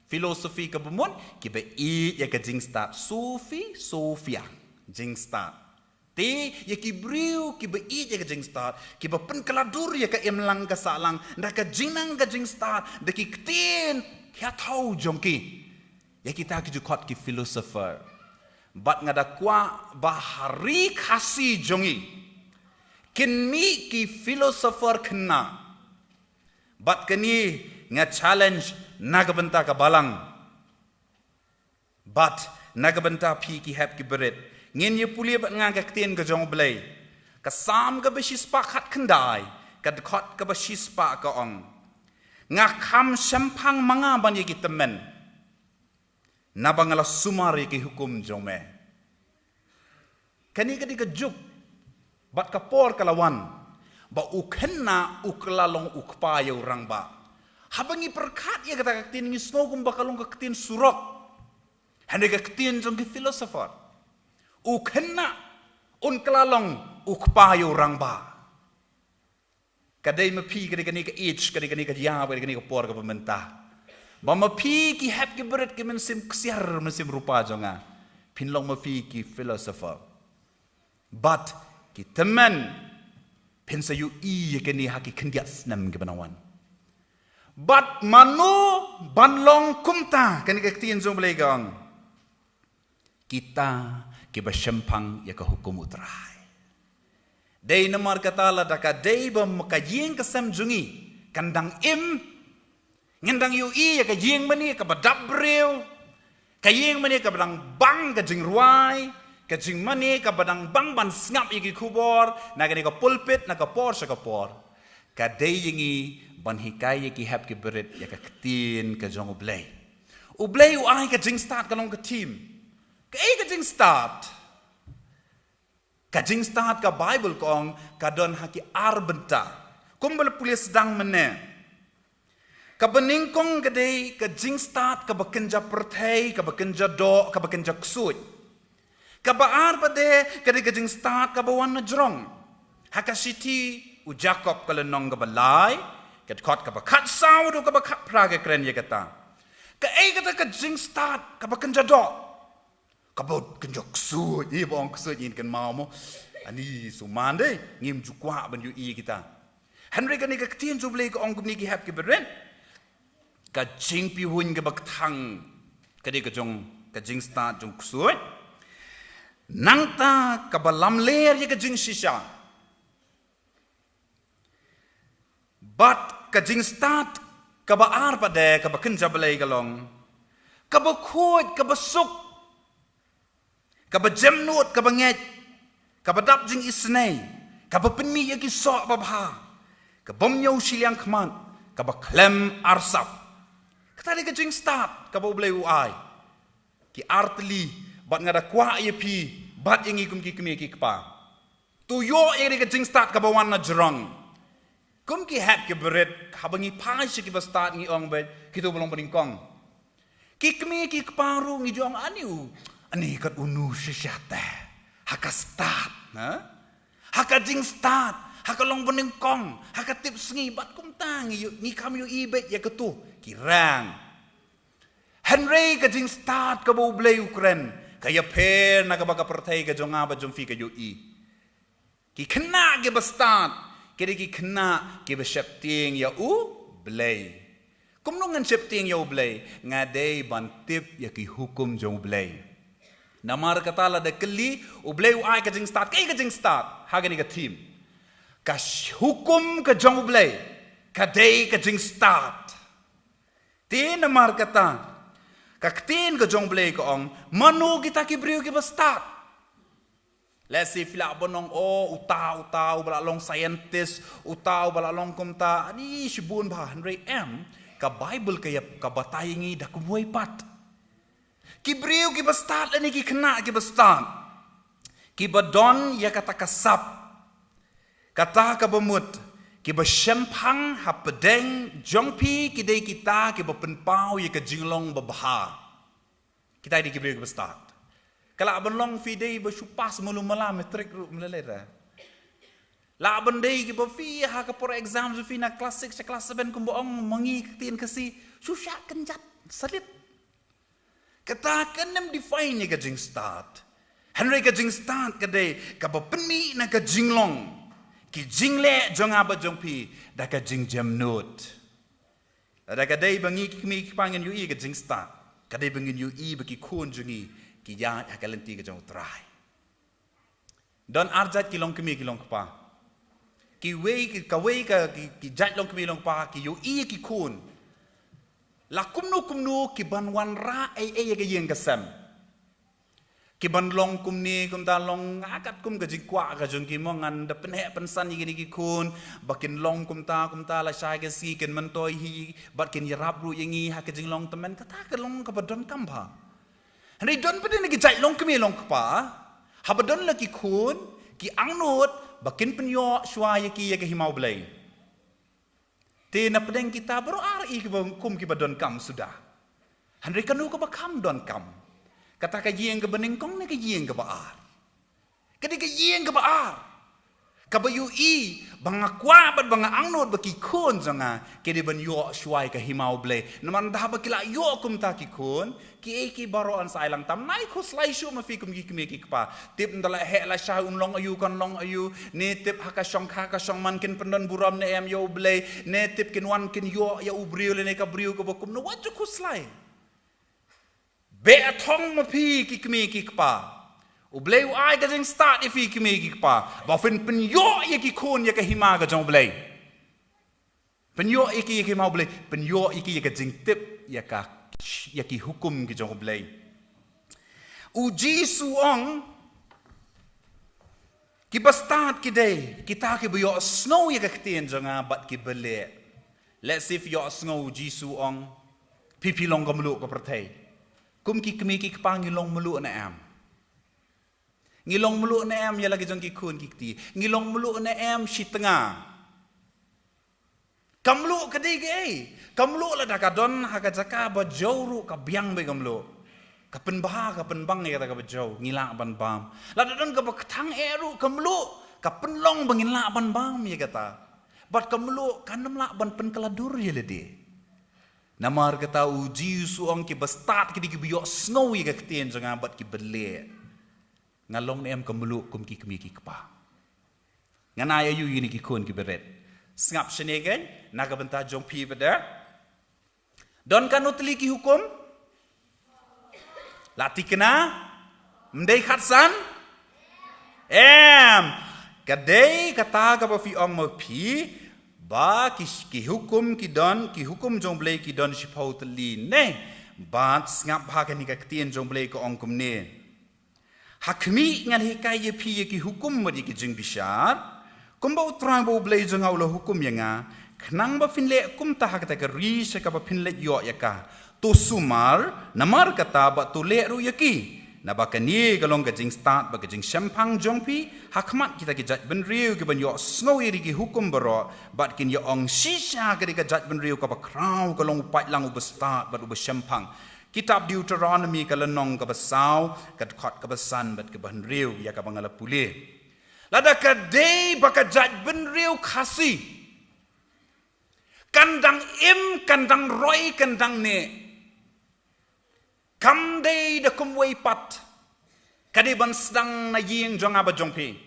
Philosophy kaba mut kiba ïeit ïa ka jingstad. Sophie, Sophia, jingstad. Te ïa ki briew kiba ïeit ïa ka jingstad, kiba pynkylla dur ïa ka imlang ka sahlang da ka jingnang ka jingstad, da ki ktien ïathaw jong ki, ïa kita ki ju khot ki philosopher. Bad nga da kwah ba ha ri Khasi jong ngi kin mih ki philosopher khynnah. Bad kane nga challenge na ka bynta ka balang. Bad na ka bynta phi ki hep ki barit, ngin ïa pule bad nga ka ktien ka jong U Blei. Ka Salm kaba shispah khatkhyndai, ka dkhot kaba shispah ka ong, nga kham shemphang ma nga ban ïa ki tymmen, naba nga la sumar ïa ki hukum jong me. Kane ka dei ka juk bad ka por ka la wan ba u khynnah u kylla long u kpa ïa u rangbah. Haba ngi pyrkhat ïa kata ka ktien ngi sngew kumba ka long ka ktien surok. Hynrei ka ktien jong ki philosopher, u khynnah un kylla long u kpa ïa u rangbah. Ka dei ma phi, ka dei kane ka age, ka dei kane ka ïa, ka dei kane ka por kaba mynta, ba ma phi ki hep ki barit, ki mynsiem ksiar, mynsiem rupa jong nga, phin long ma phi ki philosopher. Bad ki tymmen, phin sa ïohi ïa kane ha ki khyndiat snem kiba nang wan. Bad mano ban long kumta, kane ka ktien jong U Blei ka ong, kita kiba shemphang ïa ka hukum U Trai. Dei namar kata lada ka dei ba ma ka ïing ka sem jong ngi kan dang im, ngin dang ïohi ïa ka ïing mane kaba dap briew, ka ïing mane kaba dang bang ka jingrwai, ka jingmane kaba dang bang ban sngap ïa ki khubor na kane ka pulpit na ka por sha ka por. Ka dei ïa ngi ban hikai ïa ki hep ki barit ïa ka ktien ka jong U Blei. U Blei u ai ka jingstad, ka long ka theme. Kaei ka jingstad? Ka jingstad, ka Baibl ka ong, ka don ha ki ar bynta. Kumba la pule sdang mynne, Kaba nyngkong ka dei ka jingstad kaba kynja pyrthei, kaba kynja doh, kaba kynja ksuid. Kaba ar pat de ka dei ka jingstad kaba wan na jrong. Ha ka shithi u Jakob ka lynnong kaba lai, ka dkhot kaba khatsaw haduh kaba khatphra ka kren ïa kata. Kaei kata ka jingstad kaba kynja doh? Kaba kynja ksuid, ïa ba ong ksuid ngin kynmaw mo. Ani sumar de, ngim ju kwah ban ïohi kita. Hynrei kane ka ktien jong U Blei ka ong kumne, ki hep ki barit. Ka jingpihuiñ kaba kthang ka dei ka jong ka jingstad jong ksuid. Nangta kaba lamler ïa ka jingshisha. Bad ka jingstad kaba ar pat de kaba kynja Blei ka long kaba khuid, kaba suk, kaba jemnud, kaba ngeit, kaba dap jingisynei, kaba pynmih ïa ki soh babha, kabym ñiew shiliang khmat, kaba khlem arsap. Kata dei ka jingstad kaba U Blei u ai. Ki artylli, bad nga da kwah ïa phi bad ïa ngi kum ki kmie ki kpa, to ïoh ïa ka jingstad kaba wan na jrong. Kum ki hep ki barit, haba ngi phai sha kiba stad ngi ong beit, kito ba long banyngkong. Ki kmie ki kpa ruh ngi ju ong, ani u, ani kat u nu shisha te ha ka stad, ha? Ha ka jingstad, ha ka long banyngkong, ha ka tip sngi, bad kumta ngi ïoh, ngi kham ïohi beit ïa kato, ki rang. Hynrei ka jingstad kaba U Blei u kren ka ïapher na kaba ka pyrthei ka jong nga bad jong phi ka ïohi. Ki khynnah kiba stad ki dei ki khynnah kiba sheptieng ïa U Blei. Kumno ngan sheptieng ïa U Blei? Nga dei ban tip ïa ki hukum jong U Blei. Namar kata lada kylli, U Blei u ai ka jingstad, kaei ka jingstad ha kane ka theme? Ka sh-, hukum ka jong U Blei ka dei ka jingstad. Te namar kata, ka ktien ka jong U Blei ka ong, mano kita ki briew kiba stad? Lehse phi lah ban ong, o, uta, uta uba la long scientist, uta uba la long kumta, ani shibun bha, hynrei em, ka Baibl ka ïa, ka batai ngi da kumwei pat. Ki briew kiba stad lane ki khynnah kiba stad, kiba don ïa kata ka sap, kata kaba mut, kiba shemphang hapdeng jong phi ki dei kita kiba pynpaw ïa ka jinglong babha. Kita ki dei ki briew kiba stad. Ka lah ban long phi dei ba shu pass malu mala matric ruh mlele da. Lah ban dei kiba phi ha ka por exam phi na class six sha class seven kumba ong ma ngi ka ktien Khasi, shu shah kynjat salit. Kata kan ym define ïa ka jingstad. Hynrei ka jingstad ka dei kaba pynmih na ka jinglong, ki jingleh jong nga bad jong phi da ka jingjemnud. Lada ka dei ba ngi ki kmie ki kpa ngin ïohi ïa ka jingstad, ka dei ba ngin ïohi ba ki khun jong ngi ki ïaid ha ka lynti ka jong U Trai. Don ar jait ki longkmie ki longkpa. Kiwei ki, kawei ka, ki, ki jait longkmie longkpa ki ïohi ïa ki khun, la kumno kumno ki ban wanrah ei ei ïa ka ïing ka sem. Ki ban long kumne kumta, long ha katkum ka jingkwah ka jong ki mo, ngan da pynheh pynsan ïa kine ki khun ba kin long kumta kumta, lashai ka sngi kin myntoi hi bad kin ïarap ruh ïa ngi ha ka jinglong tymmen. Kata ka long kaba donkam bha. Hynrei don pat de na ki jait longkmie longkpa, haba don la ki khun, ki angnud ba kin pynïoh shuwa ïa ki ïa ka hima U Blei. Te na pdeng kita baroh ar ïa kiba kum kiba donkam suda. Hynrei kano kaba kham donkam? Kata ka ïing kaba nyngkong ne ka ïing kaba ar? Ka dei ka ïing kaba ar. Kaba ïohi ba nga kwah bad ba nga angnud ba ki khun jong nga ki dei ban ïoh shuwa ïa ka hima U Blei. Namar da haba ki la ïoh kumta ki khun, kiei kiei baroh yn sa ai lang tam. Nai khuslai shuh ma phi kum ki kmie ki kpa. Tip ynda la heh lashai un long aïu kan long aïu. Ne tip ha ka shongkha ka shongman kin pyndon burom ne em ïa U Blei. Ne tip kin wan kin ïoh ïa u briew lane ka briew kaba kumno, wat ju khuslai. Beh thong ma phi ki kmie ki kpa. U Blei u ai ka jingstad ïa phi ki kmie ki kpa ba phin pynïoh ïa ki khun ïa ka hima ka jong U Blei. Pynïoh ïa ki ïa ka hima U Blei, pynïoh ïa ki ïa ka jingtip ïa ka, ïa ki hukum ki jong U Blei. U Jisu ong, kiba stad ki dei kita kiba ïohsngew ïa ka ktien jong nga bad kiba leh. Lehse phi ïohsngew U Jisu ong, phi phi long ka mluh ka pyrthei. Kum ki kmie ki kpa ngi long mluh ne em? Ngi long mluh ne em ïa la ki jong ki khun ki kti? Ngi long mluh ne em shi tnga? Ka mluh ka dei kaei? Ka mluh lada ka don ha ka jaka ba jew ruh ka biang beit ka mluh. Ka pynbha ka pynbang ïa kata kaba jew, ngi lah ban bam. Lada don kaba kthang eh ruh ka mluh, ka pynlong ba ngin lah ban bam ïa kata. Bad ka mluh kan ym lah ban pynkylla dur ïa lade. Namar kata u Jisu u ong kiba stad ki dei kiba ïohsngew ïa ka ktien jong nga bad kiba leh. Nga long ne em ka mluh kum ki kmie ki kpa? Ngan ai aïu ïa kine ki khun kiba rit? Sngap shane kein, na ka bynta jong phi pat de. Don katno tylli ki hukum? La thikna? Ym dei khatsan? Em. Ka dei kata kaba phi ong ma phi, ba ki, ki hukum ki don, ki hukum jong U Blei ki don shiphew tylli ne? Bad sngap bha kane ka ktien jong U Blei ka ong kumne. Ha khmih, ngan hikai ïa phi ïa ki hukum bad ïa ki jingbishar, kumba U Trai ba U Blei jong nga u la hukum ïa nga, khnang ba phin leh kumta ha kata ka ri sha kaba phin leit ïoh ïa ka. To sumar namar kata bad to leh ruh ïa ki. Naba kane ka long ka jingstad bad ka jingshemphang jong phi ha khmat kita ki jaitbynriew kiban ïohsngew ïa ki hukum baroh, bad kin ïa ong, shisha ka dei ka jaitbynriew kaba khraw, ka long u paidlang uba stad bad uba shemphang. Kitab Deuteronomi ka lynnong kaba saw, ka dkhot kaba san bad kaba hynriew, ïa kaba nga la pule. Lada ka dei ba ka jaitbynriew Khasi kan dang im, kan dang roi, kan dang neh, kam dei da kumwei pat. Ka dei ban sdang na ïing jong nga bad jong phi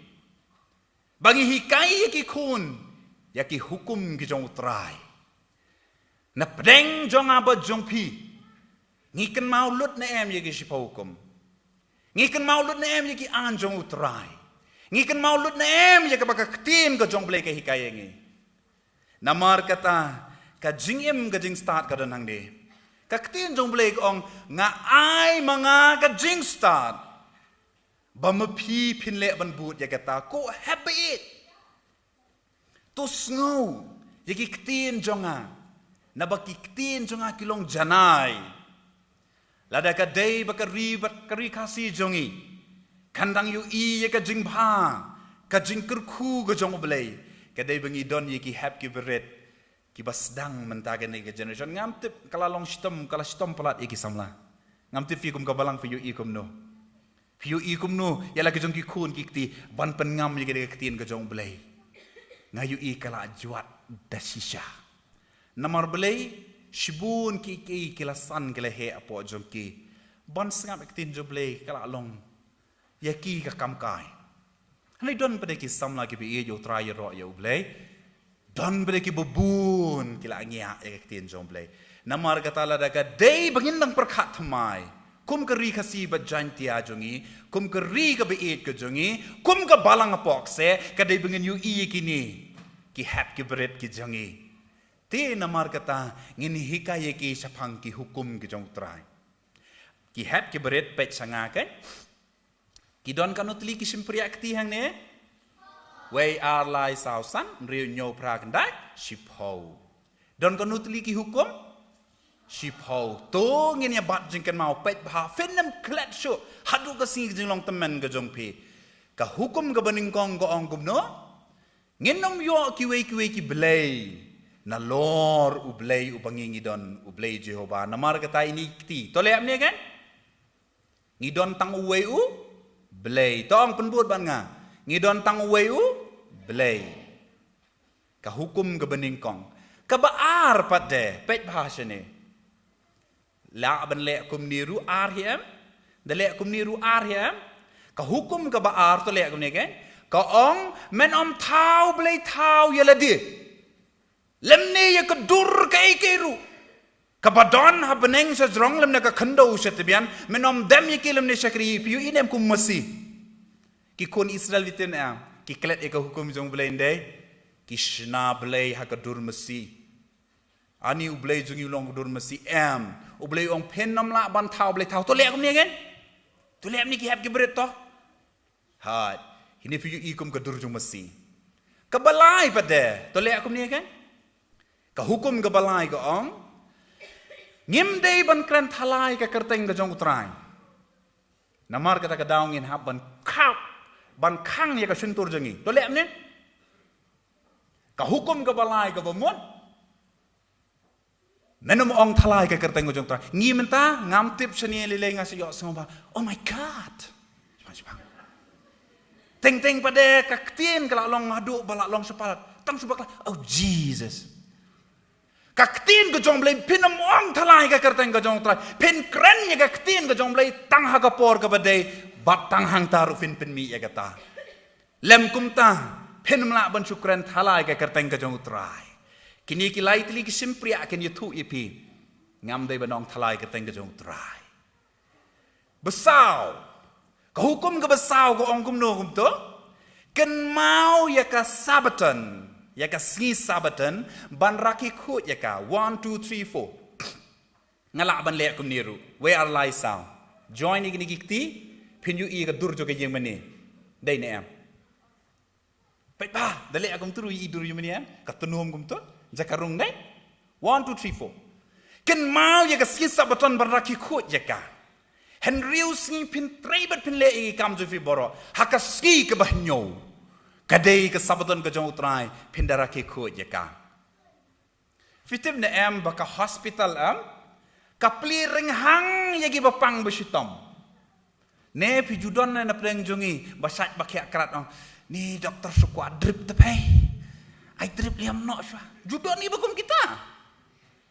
ba ngi hikai ïa ki khun ïa ki hukum ki jong U Trai. Na pdeng jong nga bad jong phi, ngi kynmaw lut ne em ïa ki shiphew hukum? Ngi kynmaw lut ne em ïa ki aiñ jong U Trai? Ngi kynmaw lut ne em ïa kaba ka ktien ka jong U Blei ka hikai ïa ngi? Namar kata, ka jingim ka jingstad ka don hangne. Ka ktien jong U Blei ka ong, nga ai ma nga ka jingstad ba ma phi phin leh ban bud ïa kata. Ko hep baieit, to sngew ïa ki ktien jong nga, naba ki ktien jong nga ki long janai. Lada ka dei ba ka ri bad ka ri Khasi jong ngi kan dang ïohi ïa ka jingbha, ka jingkyrkhu ka jong U Blei, ka dei ba ngi don ïa ki hep ki barit kiba sdang mynta kane ka generation. Ngam tip ka la long shitom, ka la shitom palat ïa ki samla. Ngam tip phi kum ka balang phi ïohi kumno. Phi ïohi kumno ïa la ki jong ki khun ki kti ban pynngam ïa ka ktien ka jong U Blei? Nga ïohi ka la jwat da shisha. Namar balei? Shibun ki, ki, ki la san, ki la heh hapoh jong ki ban sngap ïa ka ktien jong U Blei, ka la long ïa ki ka kam kai. Hynrei don pat de ki samla kiba ïeit ïa U Trai, ïaroh ïa U Blei. Don pat de kiba bun ki la ngiah ïa ka ktien jong U Blei. Namar kata lada ka dei ba ngin dang pyrkhat thymmai kum ka ri Khasi bad Jaiñtia jong ngi, kum ka ri kaba ïeit ka jong ngi, kum ka balang hapoh kseh, ka dei ba ngin ïohi ïa kine ki hep ki barit ki jong ngi. Te namar kata ngin hikai ïa ki shaphang ki hukum ki jong U Trai. Ki hep ki barit, peit sha nga, keiñ. Ki don katno tylli ki shympriah kti hangne? Wei, ar, lai, saw, san, hynriew, hynñiew, phra, khyndai, shiphew. Don katno tylli ki hukum? Shiphew. To ngin ïa bat jingkynmaw, peit bha, phin ym klet shuh haduh ka sngi ka jinglong tymmen ka jong phi. Ka hukum kaba nyngkong ka ong kumno? Ngin ym ïoh kiwei kiwei ki blei nalor U Blei uba ngi, ngi don, U Blei Jehobah. Namar kata ine i kti. To leh kumne, keiñ. Ngi don tang uwei U Blei. To ong pynbud bad nga. Ngi don tang uwei U Blei. Ka hukum kaba nyngkong. Kaba ar pat de, peit bha shane. Lah ban leh kumne ruh ar hi em? Da leh kumne ruh ar hi em? Ka hukum kaba ar, to leh kumne, keiñ. Ka ong, men ym thaw blei thaw ïa lade lymne ïa ka dur kaei kaei ruh kaba don ha bneng sha jrong lymne ka khyndew sha tbian, men ym dem ïa ki lymne shakri. Phi ïohi ne em kum masi? Ki khun Israel, phi tip ne em, ki klet ïa ka hukum jong U Blei, ym dei? Ki shna blei ha ka dur masi. Ani U Blei jong ngi u long ka dur masi em? U Blei u ong phin ym lah ban thaw blei thaw. To leh kumne, keiñ. To leh kumne, ki hep ki barit, to. Hooid, hine phi ïohi kum ka dur jong masi. Kaba lai pat de, to leh kumne, keiñ. Ka hukum kaba lai ka ong, ngim dei ban kren thala ïa ka kyrteng ka jong U Trai. Namar kata ka daw ngin hap ban khap, ban khang ïa ka shyntur jong ngi. To leh kumne. Ka hukum kaba lai kaba mut, Men ym ong thalai ka kyrteng ka jong U Trai. Ngi mynta ngam tip shane lei lei nga sa ïohsngew ba, "Oh my God." Teng teng pat de ka ktien ka la long haduh ba la long shaphang. Tang shu bakla, "Oh Jesus." Ka ktien ka jong U Blei, phin ym ong thalai ka kyrteng ka jong U Trai. Phin kren ïa ka ktien ka jong U Blei tang ha ka por kaba dei, bad tang hangta ruh phin pynmih ïa kata. Lym kumta, phin ym lah ban shu kren thalai ka kyrteng ka jong U Trai. Kine ki lai tylli ki shympriah kin ïathuh ïa phi. Ngam dei ban ong thalai ka kyrteng ka jong U Trai. Ba saw. Ka hukum kaba saw ka ong kumno kumto? Kynmaw ïa ka Sabbaton, ïa ka sngi Sabbaton, ban rakhe khuid ïa ka. One, two, three, four. Nga lah ban leh kumne ruh. Wei ar lai saw. Join ïa kine ki kti, phin ïohi ïa ka dur jong ka ïing mane. Dei ne em? Peit ba, da leh kumtu ruh ïohi dur ïa mane em? Ka tnum kumto, jaka rung dei. One, two, three, four. Kynmaw ïa ka sngi Sabbaton ban rakhe khuid ïa ka. Hynriew sngi phin trei bad phin leh ïa ki kam jong phi baroh. Ha ka sngi kaba hynñiew, ka dei ka Sabbaton ka jong U Trai, phin da rakhe khuid ïa ka. Phi tip ne em ba ka hospital em, ka plie rynghang ïa kiba pang ba shitom. Ne phi ju don ne na pdeng jong ngi ba shait ba khiah krat ong, "Ni doktor, shu kwah drip te phi. Ai drip liam noh shuwa." Ju don ngi ba kum kita.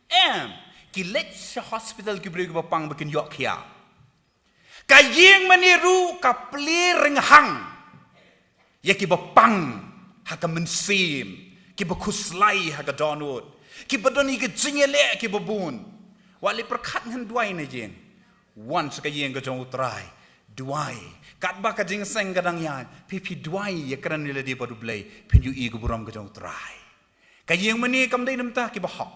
Em, ki leit sha hospital ki briew kiba pang ba kin ïoh khiah. Ka ïing mane ruh ka plie rynghang ïa kiba pang ha ka mynsiem, kiba khuslai ha ka dohnud, kiba don ïa ka jingïaleh kiba bun. Wat leh pyrkhat, ngan duwai na ïing. Wan sha ka ïing ka jong U Trai. Duwai. Katba ka jingïaseng ka dang ïaid, phi, phi duwai, ïakren ïa lade bad U Blei, phin ïohi ka burom ka jong U Trai. Ka ïing mane kam dei namar kiba hok.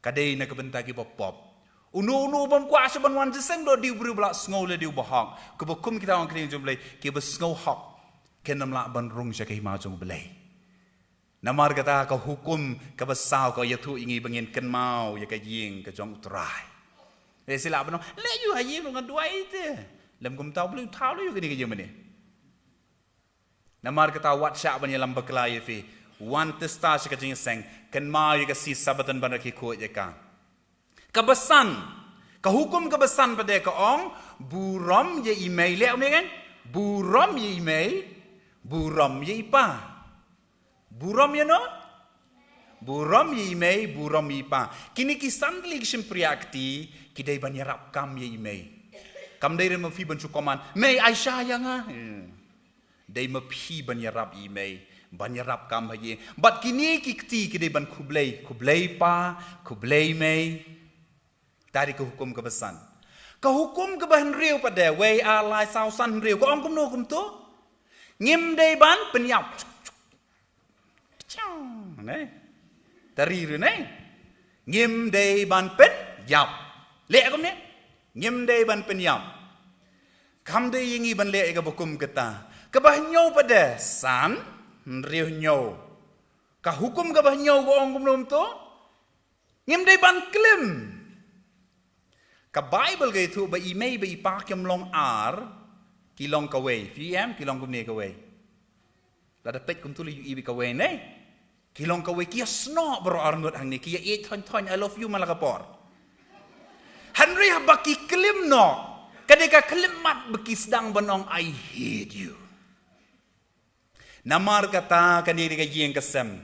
Ka dei na ka bynta kiba pop. Uno uno bym kwah shuh ban wan jingïaseng, doh dei u briew ba la sngew lade uba hok. Kiba kum kita, ong ka ktien jong U Blei, kiba sngew hok kin ym lah ban rung sha ka hima jong U Blei. Namar kata ka hukum kaba saw ka ïathuh ïa ngi ba ngin kynmaw ïa ka ïing ka jong U Trai. Lehse lah ban ong, "Leh ïa u ha ïing ruh ngan duwai te." Lym kumta, U Blei u thaw leh ïa u kane ka ïing mane. Namar kata wat shah ban ïalam bakla ïa phi. Wan tista sha ka jingïaseng, kynmaw ïa ka sngi Sabbaton ban rakhe khuid ïa ka. Kaba san, ka hukum kaba san pat de ka ong, burom ïa i mei, leh ïa une kan? Burom ïa i mei, burom ïa i pa. Burom ïa no? Burom ïa i mei, burom ïa i pa. Kine ki san tylli ki shympriah kti, ki dei ban ïarap kam ïa i mei. Kam dei re ma phi ban shu command, "Mei, ai sha ïa nga." Hmm. Dei ma phi ban ïarap ïa i mei, ban ïarap kam ha ïing. Bad kine ki kti ki dei ban khublei, khublei pa, khublei mei. Ta dei ka hukum kaba san. Ka hukum kaba hynriew pat de, wei ar lai saw san hynriew, ka ong kumno kumto? Ngim dei ban pynïap. Chang, ne? Tari ru ne? Ngim dei ban pynïap. Leh kumne? Ngim dei ban pynïap. Kam dei ïa ngi ban leh ïa kaba kum kata. Kaba hynñiew pat de, san hynriew hynñiew. Ka hukum kaba hynñiew ka ong kumno kumto? Ngim dei ban klim. Ka Baibl ka ïathuh ba i mei bad i pa kim long ar, ki long kawei. Phi em, ki long kumne kawei. Lada peit kumtu la ïohi ba kawei ne. Ki long kawei, ki ïasnoh baroh arngut hangne, ki ïa ïeit thoiñ thoiñ, "I love you" man la ka por. Hynrei haba ki klim noh, ka dei ka khyllipmat ba ki sdang ban ong, "I hate you." Namar kata kane ka dei ka ïing ka sem.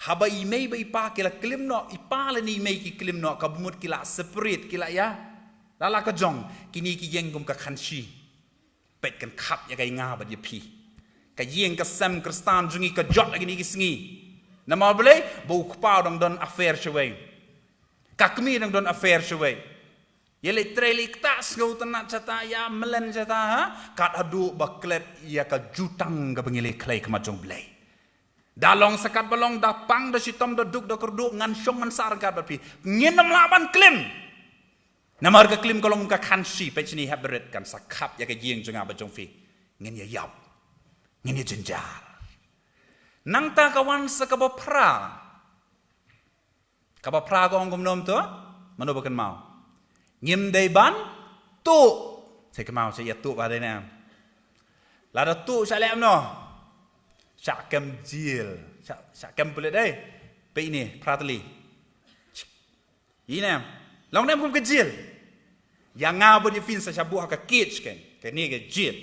Haba i mei bad i pa ki la klim noh, i pa lane i mei ki klim noh, ka mut ki la separate, ki la ïa la la ka jong, kine ki ïeng kum ka khanshi. Peit, kan khap ïa ka ïa nga bad ïa phi. Ka ïing ka sem Khristan jong ngi ka jot ha kine ki sngi. Namar balei? Ba u kpa u dang don affair shawei. Ka kmie dang don affair shawei. Ïa leit trei leit ktah, sngewtynnat shata, ïa mlien shata, ha? Kat haduh ba klet ïa ka jutang kaba ngi la khlei khmat jong U Blei. Da long sa katba long, da pang da shitom, da duk da kyrduh, ngan shong ngan sah ryngkat bad phi. Ngin ym lah ban klim. Namar ka klim ka long ka khanshi, peit shane, hep barit, kan sa khap ïa ka ïing jong nga bad jong phi. Ngin ïa ïap. Ngin ïa jynjar. Nangta ka wan sa kaba phra. Kaba phra ka ong kumno kumto? Mano ba kynmaw? Ngim dei ban tuh. Sa kynmaw, sa ïa tuh ba dei ne. Lada tuh shah leh kumno? Shah kem jel. Shah, shah kem pulit dei. Peit ne, phra tylli. Ine, long ne em kum ka jil. Ïa nga bad ïa phi sa sha buh ha ka cage kein. Kane ka jil.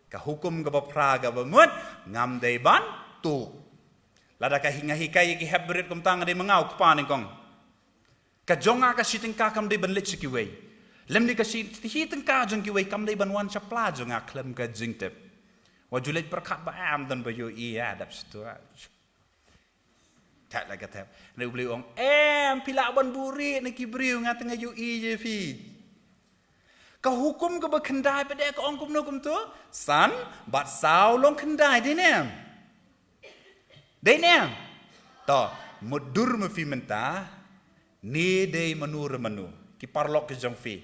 Ka hukum kaba phra kaba mut, ngam dei ban tuh. Lada ka hi-, nga hikai ïa ki hep barit kumta nga dei ma nga u kpa nyngkong. Ka jong nga ka shi tyngka kam dei ban leit sha kiwei. Lymne ka shi, shi tyngka jong kiwei kam dei ban wan sha pla jong nga khlem ka jingtip. Wat ju leit pyrkhat ba em don ba ïohi ïa dap sha tu. Thep la ka thep. Hynrei U Blei u ong, em, phi lah ban buhrieh na ki briew, nga te nga ïohi ïa phi. Ka hukum kaba khyndai pat de ka ong kumno kumto? San bad saw long khyndai, dei ne em? Dei ne em? To, mutdur ma phi mynta, ne dei mano re mano, ki paralok ki jong phi.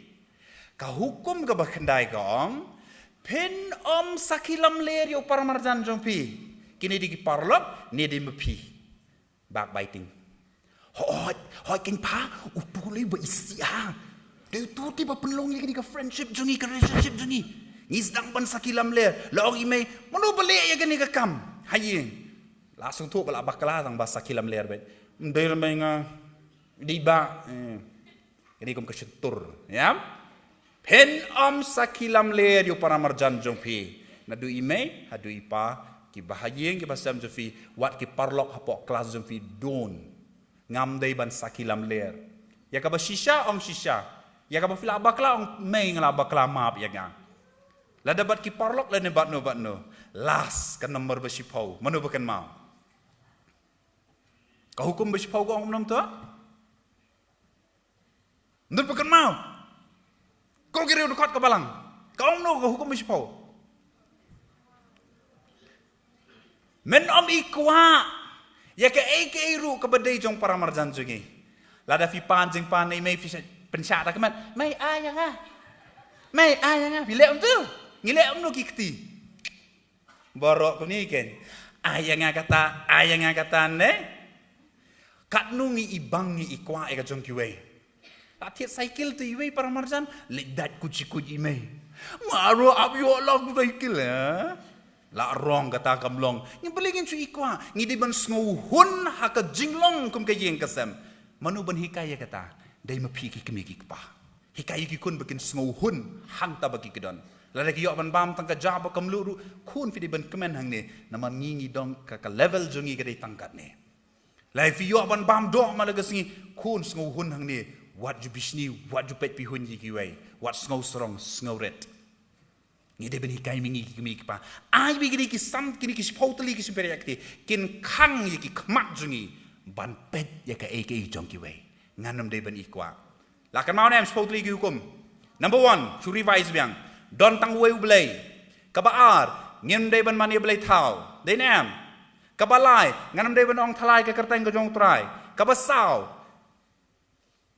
Ka hukum kaba khyndai ka ong, phin ym sakhi lamler ïa u paramarjan jong phi. Kine dei ki paralok, ne dei ma phi. Backbiting. Hooid, hooid kein pa, utu lei ba isih ha. Dei utu te ba pynlong ïa kane ka friendship jong ngi, ka relationship jong ngi. Ngi sdang ban sakhi lamler, la ong i mei, mano ba leh ïa kane ka kam ha ïing. La sngewthuh ba la bakla tang ba sakhi lamler beit. Ym dei re mei nga, dei ba, eh. Kane kum ka shyntur, ïa. Phin ym sakhi lamler ïa u paramarjan jong phi. Naduh i mei haduh i pa, kiba ha ïing kiba sem jong phi, wat ki paralok hapoh klas jong phi, don. Ngam dei ban sakhi lamler. Ïa kaba shisha ong shisha. Ïa kaba phi la bakla ong mei nga la bakla, map ïa nga. Lada bad ki paralok lane bad no bad no. Last, ka nombor ba shiphew. Mano ba kynmaw? Ka hukum ba shiphew ka ong kumno to? Ym don ba kynmaw. Ko ki riew dkhot ka balang. Ka ong kumno ka hukum ba shiphew? Men ym i kwah ïa kaei kaei ruh kaba dei jong paramarjan jong ngi. Lada phi pan jingpan ne i mei phi sa-, pynshah da ka met. Mei ai ïa nga. Mei ai ïa nga. Phi leh kumto? Ngi leh kumno ki kti? Baroh kumne kein. Ai ïa nga kata, ai ïa nga kata ne. Katno ngi i bang ngi i kwah ïa ka jong kiwei. La thied cycle te iwei paramarjan, leit dait kut shi kut i mei. Maro ap ïoh la kut cycle, eh. La rong kata kam long. Ngi balei ngin shu i kwah, ngi dei ban sngewhun ha ka jinglong kum ka ïing ka sem. Mano ban hikai ïa kata? Dei ma phi ki kmie ki kpa. Hikai ïa ki khun ba kin sngewhun hangta ba ki don. Lada ki ïoh ban bam tang ka ja ba kam luh ruh, khun phi dei ban kmen hangne, namar ngi ngi don ka, ka level jong ngi ka dei tang katne. Lada phi ïoh ban bam doh ma la ka sngi, khun sngewhun hangne, wat ju bishni, wat ju peit phi hun ïa kiwei, wat sngewsarong, sngewrit. Ngi dei ban hikai ma ngi ki kmie ki kpa. Ai ba kine ki san, kine ki shiphew tylli ki shynrang ïa kti, kin khang ïa ki khmat jong ngi ban peit ïa kaei kaei jong kiwei. Ngan ym dei ban i kwah. La kynmaw ne em shiphew tylli ki hukum? Number one, shu revise biang. Don tang uwei U Blei. Kaba ar, ngim dei ban mane blei thaw. Dei ne em? Kaba lai, ngan ym dei ban ong thalai ka kyrteng ka jong U Trai. Kaba saw,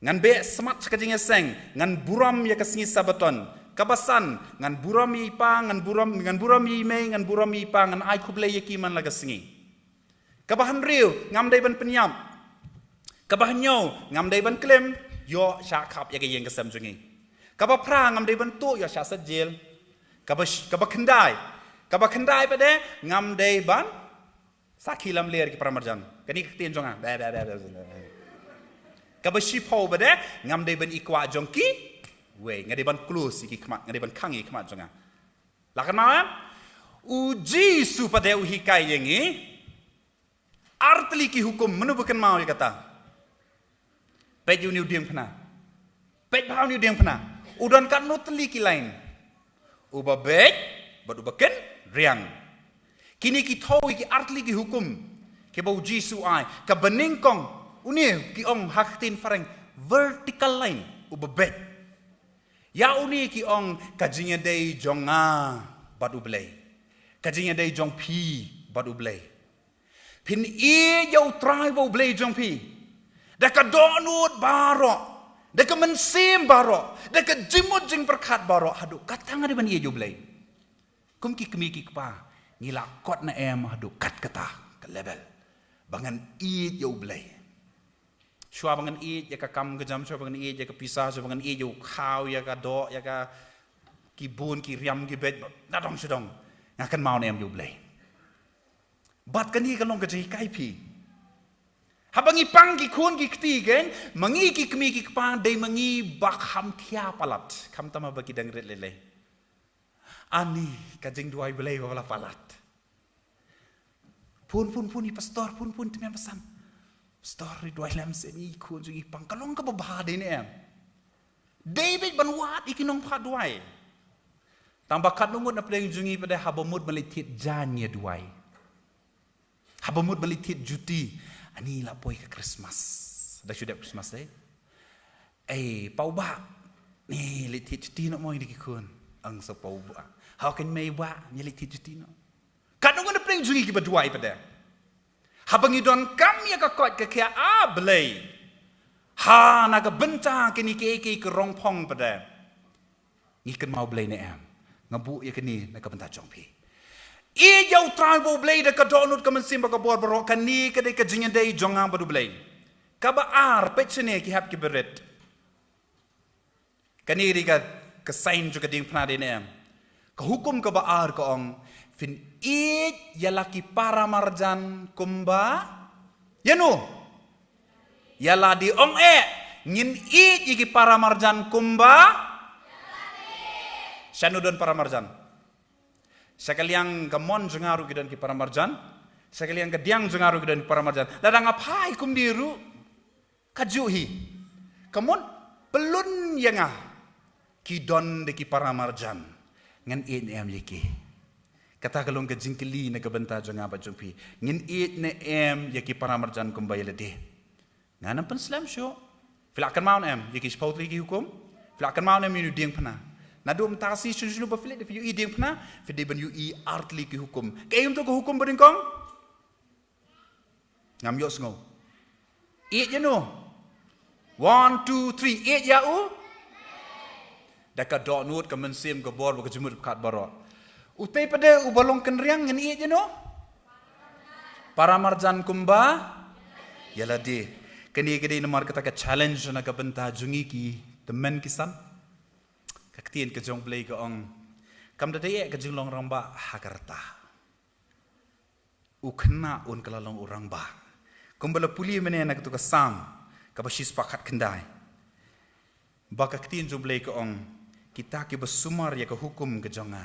ngan beh smat sha ka jingïaseng, ngan burom ïa ka sngi Sabaton. Kaba san, ngan burom ïa i pa, ngan burom, ngan burom ïa i mei, ngan burom ïa i pa, ngan ai khublei ïa ki man la ka sngi. Kaba hynriew, ngam dei ban pynïap. Kaba hynñiew, ngam dei ban klim, ïoh shah khap ïa ka ïing ka sem jong ngi. Kaba phra, ngam dei ban tuh, ïoh shah set jel. Kaba sh-, kaba khyndai, kaba khyndai pat de, ngam dei ban sakhi lamler ki paramarjan. Kane ka ktien jong nga. Ba, ba, ba, ba, ba. Kaba shiphew pat de, ngam dei ban i kwah jong kiwei. Nga dei ban close ïa ki khmat, nga dei ban khang ïa ki khmat jong nga. La kynmaw em? U Jisu pat de u hikai ïa ngi. Ar tylli ki hukum, mano ba kynmaw ïa kata? Peit ïa une u diengphna. Peit bha une u diengphna. U don katno tylli ki lain. Uba beit, bad uba kynriang. Kine ki thew ïa ki ar tylli ki hukum. Kiba u Jisu u ai. Kaba nyngkong, une ki ong ha ka ktien phareng, vertical line, uba beit. Ïa une ki ong ka jingïadei jong nga bad U Blei. Ka jingïadei jong phi bad U Blei. Phin ïeit ïa U Trai ba U Blei jong phi. Da ka dohnud baroh. Da ka mynsiem baroh. Da ka jingmut jingpyrkhat baroh. Haduh katta nga dei ban ïeit ïa U Blei. Kum ki kmie ki kpa. Ngi la kot ne em haduh kat kata ka level. Ba ngan ïeit ïa U Blei. Shuwa ba ngan ïeit ïa ka kam ka jam, shuwa ba ngan ïeit ïa ka pisa, shuwa ba ngan ïeit ïa u khaw, ïa ka doh, ïa ka ki bun, ki riam, ki beit, nadong shadong. Nga kynmaw ne em ïa U Blei. Bad kane ka long ka jinghikai phi. Haba ngi pang ki khun ki kti kein, ma ngi ki kmie ki kpa dei ma ngi ba kham khia palat. Khamtam haba ki dang rit lei lei. Ani, ka jingduwai Blei ba la palat. Phone, phone, phone, i pastor, phone, phone, tymmen basan. Pastor, i duwai lem seh, i khun jong ngi pang, ka long kaba bha dei ne em. Dei beit ban wad ïa ki nongphah duwai. Tang ba katno ngut na pdeng jong ngi pat de haba mut ban leit thied jaiñ ïa duwai. Haba mut ban leit thied juti. Ani la poi ka Christmas. Da shu dep Christmas eh. Ei, pa u bah. Ni leit thied juti noh mo ïa ki khun. Ang sa pa u bah. Hau kan mei bah, ni leit thied juti noh. Katno ngut na pdeng jong ngi kiba duwai pat de. Haba ngi donkam ïa ka koit ka khiah, ah Blei. Ha na ka bynta kine kiei kiei ki rongphong pat de. Ngi kynmaw Blei ne em. Nga buh ïa kane na ka bynta jong phi. Ïeit ïa U Trai ba U Blei da ka dohnud, ka mynsiem bad ka bor baroh, kane ka dei ka jingïadei jong nga bad U Blei. Kaba ar, peit shane ki hep kiba rit. Kane dei ka, ka sign jong ka diengphna dei ne em. Ka hukum kaba ar ka ong, phin ïeit ïa la ki para marjan kumba ïano? Ïa lade. Ong eh, ngin ïeit ïa ki para marjan kumba. Shano don para marjan? Sha ka liang ka mon jong nga ruh ki don ki para marjan. Sha ka liang ka diang jong nga ruh ki don ki para marjan. Lada nga phai kumne ruh, kajuh hi. Ka mut pyllun ïa nga. Ki don de ki para marjan. Ngan ïeit ne em ïa ki? Kata ka long ka jingkylli na ka bynta jong nga bad jong phi. Ngin ïeit ne em ïa ki para marjan kumba ïa lade? Ngan ym pynslem shuh. Phi la kynmaw ne em ïa ki shiphew tylli ki hukum? Phi la kynmaw ne em ïa u diengphna? Naduh mynta shi shu shu ba phi leit da phi ïohi diengphna, phi dei ban ïohi ar tylli ki hukum. Kaei kumto ka hukum ba nyngkong? Ngam ïohsngew. Ïeit ïano? One, two, three. Ïeit ïa u? Da ka dohnud, ka mynsiem, ka bor bad ka jingmut pyrkhat baroh. Utei pat de uba long kynriang, ngin ïeit ïano? Para marjan kumba ïa lade. Kane ka dei namar kata ka challenge na ka bynta jong ngi ki tymmen ki san. Ka ktien ka jong U Blei ka ong, kam da dei eh ka jinglong rangbah ha ka rta. U khynnah un kylla long u rangbah. Kumba la pule mynne na katu ka Salm kaba shispah khatkhyndai. Ba ka ktien jong U Blei ka ong, kita kiba sumar ïa ka hukum ka jong nga,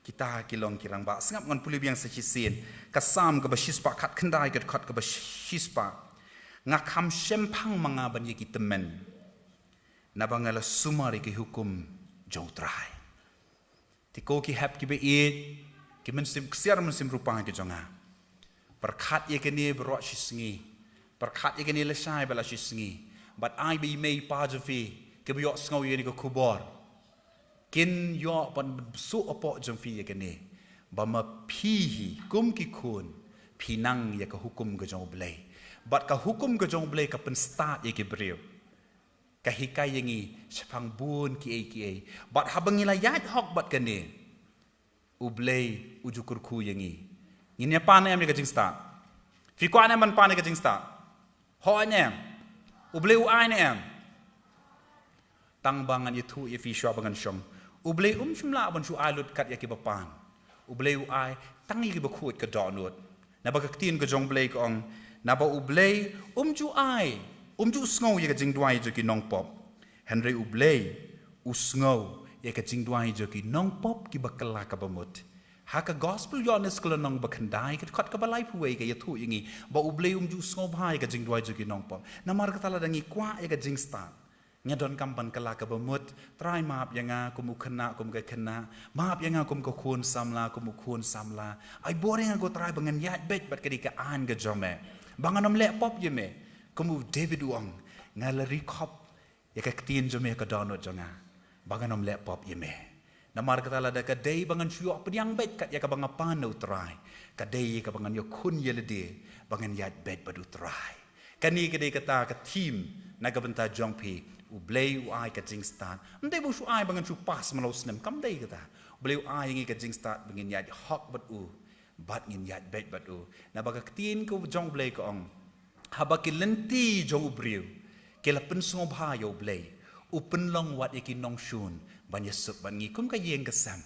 kita ki long ki rangbah. Sngap ngan pule biang sa shisien. Ka Salm kaba shispah khatkhyndai, ka dkhot kaba shispah. Nga kham shemphang ma nga ban ïa ki tymmen. Naba nga la sumar ïa ki hukum jong U Trai. Te ko ki hep kiba ïeit, ki mynsiem ksiar mynsiem rupa ki jong nga. Pyrkhat ïa kane baroh shi sngi. Pyrkhat ïa kane lashai bad lashi sngi. Bad ai ba i mei i pa jong phi kiba ïohsngew ïa kane ka khubor kin ïoh ban suk hapoh jong phi ïa kane. Ba ma phi hi kum ki khun phi nang ïa ka hukum ka jong U Blei. Bad ka hukum ka jong U Blei ka pynstad ïa ki briew. Ka hikai ïa ngi shaphang bun kiei kiei. Bad haba ngi la ïaid hok bad kane, U Blei u ju kyrkhu ïa ngi. Ngin ïa pan ne em ïa ka jingstad? Phi kwah ne em ban pan ïa ka jingstad? Hooid ne em? U Blei u ai ne em? Tang ba ngan ïathuh ïa phi shuwa ba ngan shong. U Blei um shym lah ban shu ai lut kat ïa kiba pan. U Blei u ai tang ïa kiba khuid ka dohnud. Naba ka ktien ka jong U Blei ka ong, naba U Blei um ju ai, um ju sngew ïa ka jingduwai jong ki nongpop. Hynrei U Blei u sngew ïa ka jingduwai jong ki nongpop kiba kylla kaba mut. Ha ka Gospel Ïoannis ka lynnong ba khyndai, ka dkhot kaba laiphew wei ka ïathuh ïa ngi ba U Blei um ju sngewbha ïa ka jingduwai jong ki nongpop. Namar kata lada ngi kwah ïa ka jingstad, nga donkam ban kylla kaba mut. Trai map ïa nga kum u khynnah, kum ka khynnah. Map ïa nga kum ka khun samla, kum u khun samla. Ai bor ïa nga ko Trai ba ngan ïaid beit bad ka dei ka aiñ ka jong me. Ba ngan ym leh pop ïa me. Kum u David u ong, nga la ri khop ïa ka ktien jong me ha ka dohnud jong nga. Ba ngan ym leh pop ïa me. Namar kata lada ka dei ba ngan shu ïoh pdiang beit kat ïa kaba nga pan na U Trai, ka dei ïa kaba ngan ïakhun ïa lade ba ngan ïaid beit bad U Trai. Kane ka dei kata ka theme na ka bynta jong phi. U Blei u ai ka jingstad. Ym dei ba u shu ai ba ngan shu pass mlaw snem, kam dei kata. U Blei u ai ïa ngi ka jingstad ba ngin ïaid hok bad u bad ngin ïaid beit bad u. Naba ka ktien ka jong U Blei ka ong, haba ki lynti jong u briew ki la pynsngewbha ïa U Blei, u pynlong wat ïa ki nongshun ban ïasuk bad ngi kum ka ïing ka sem.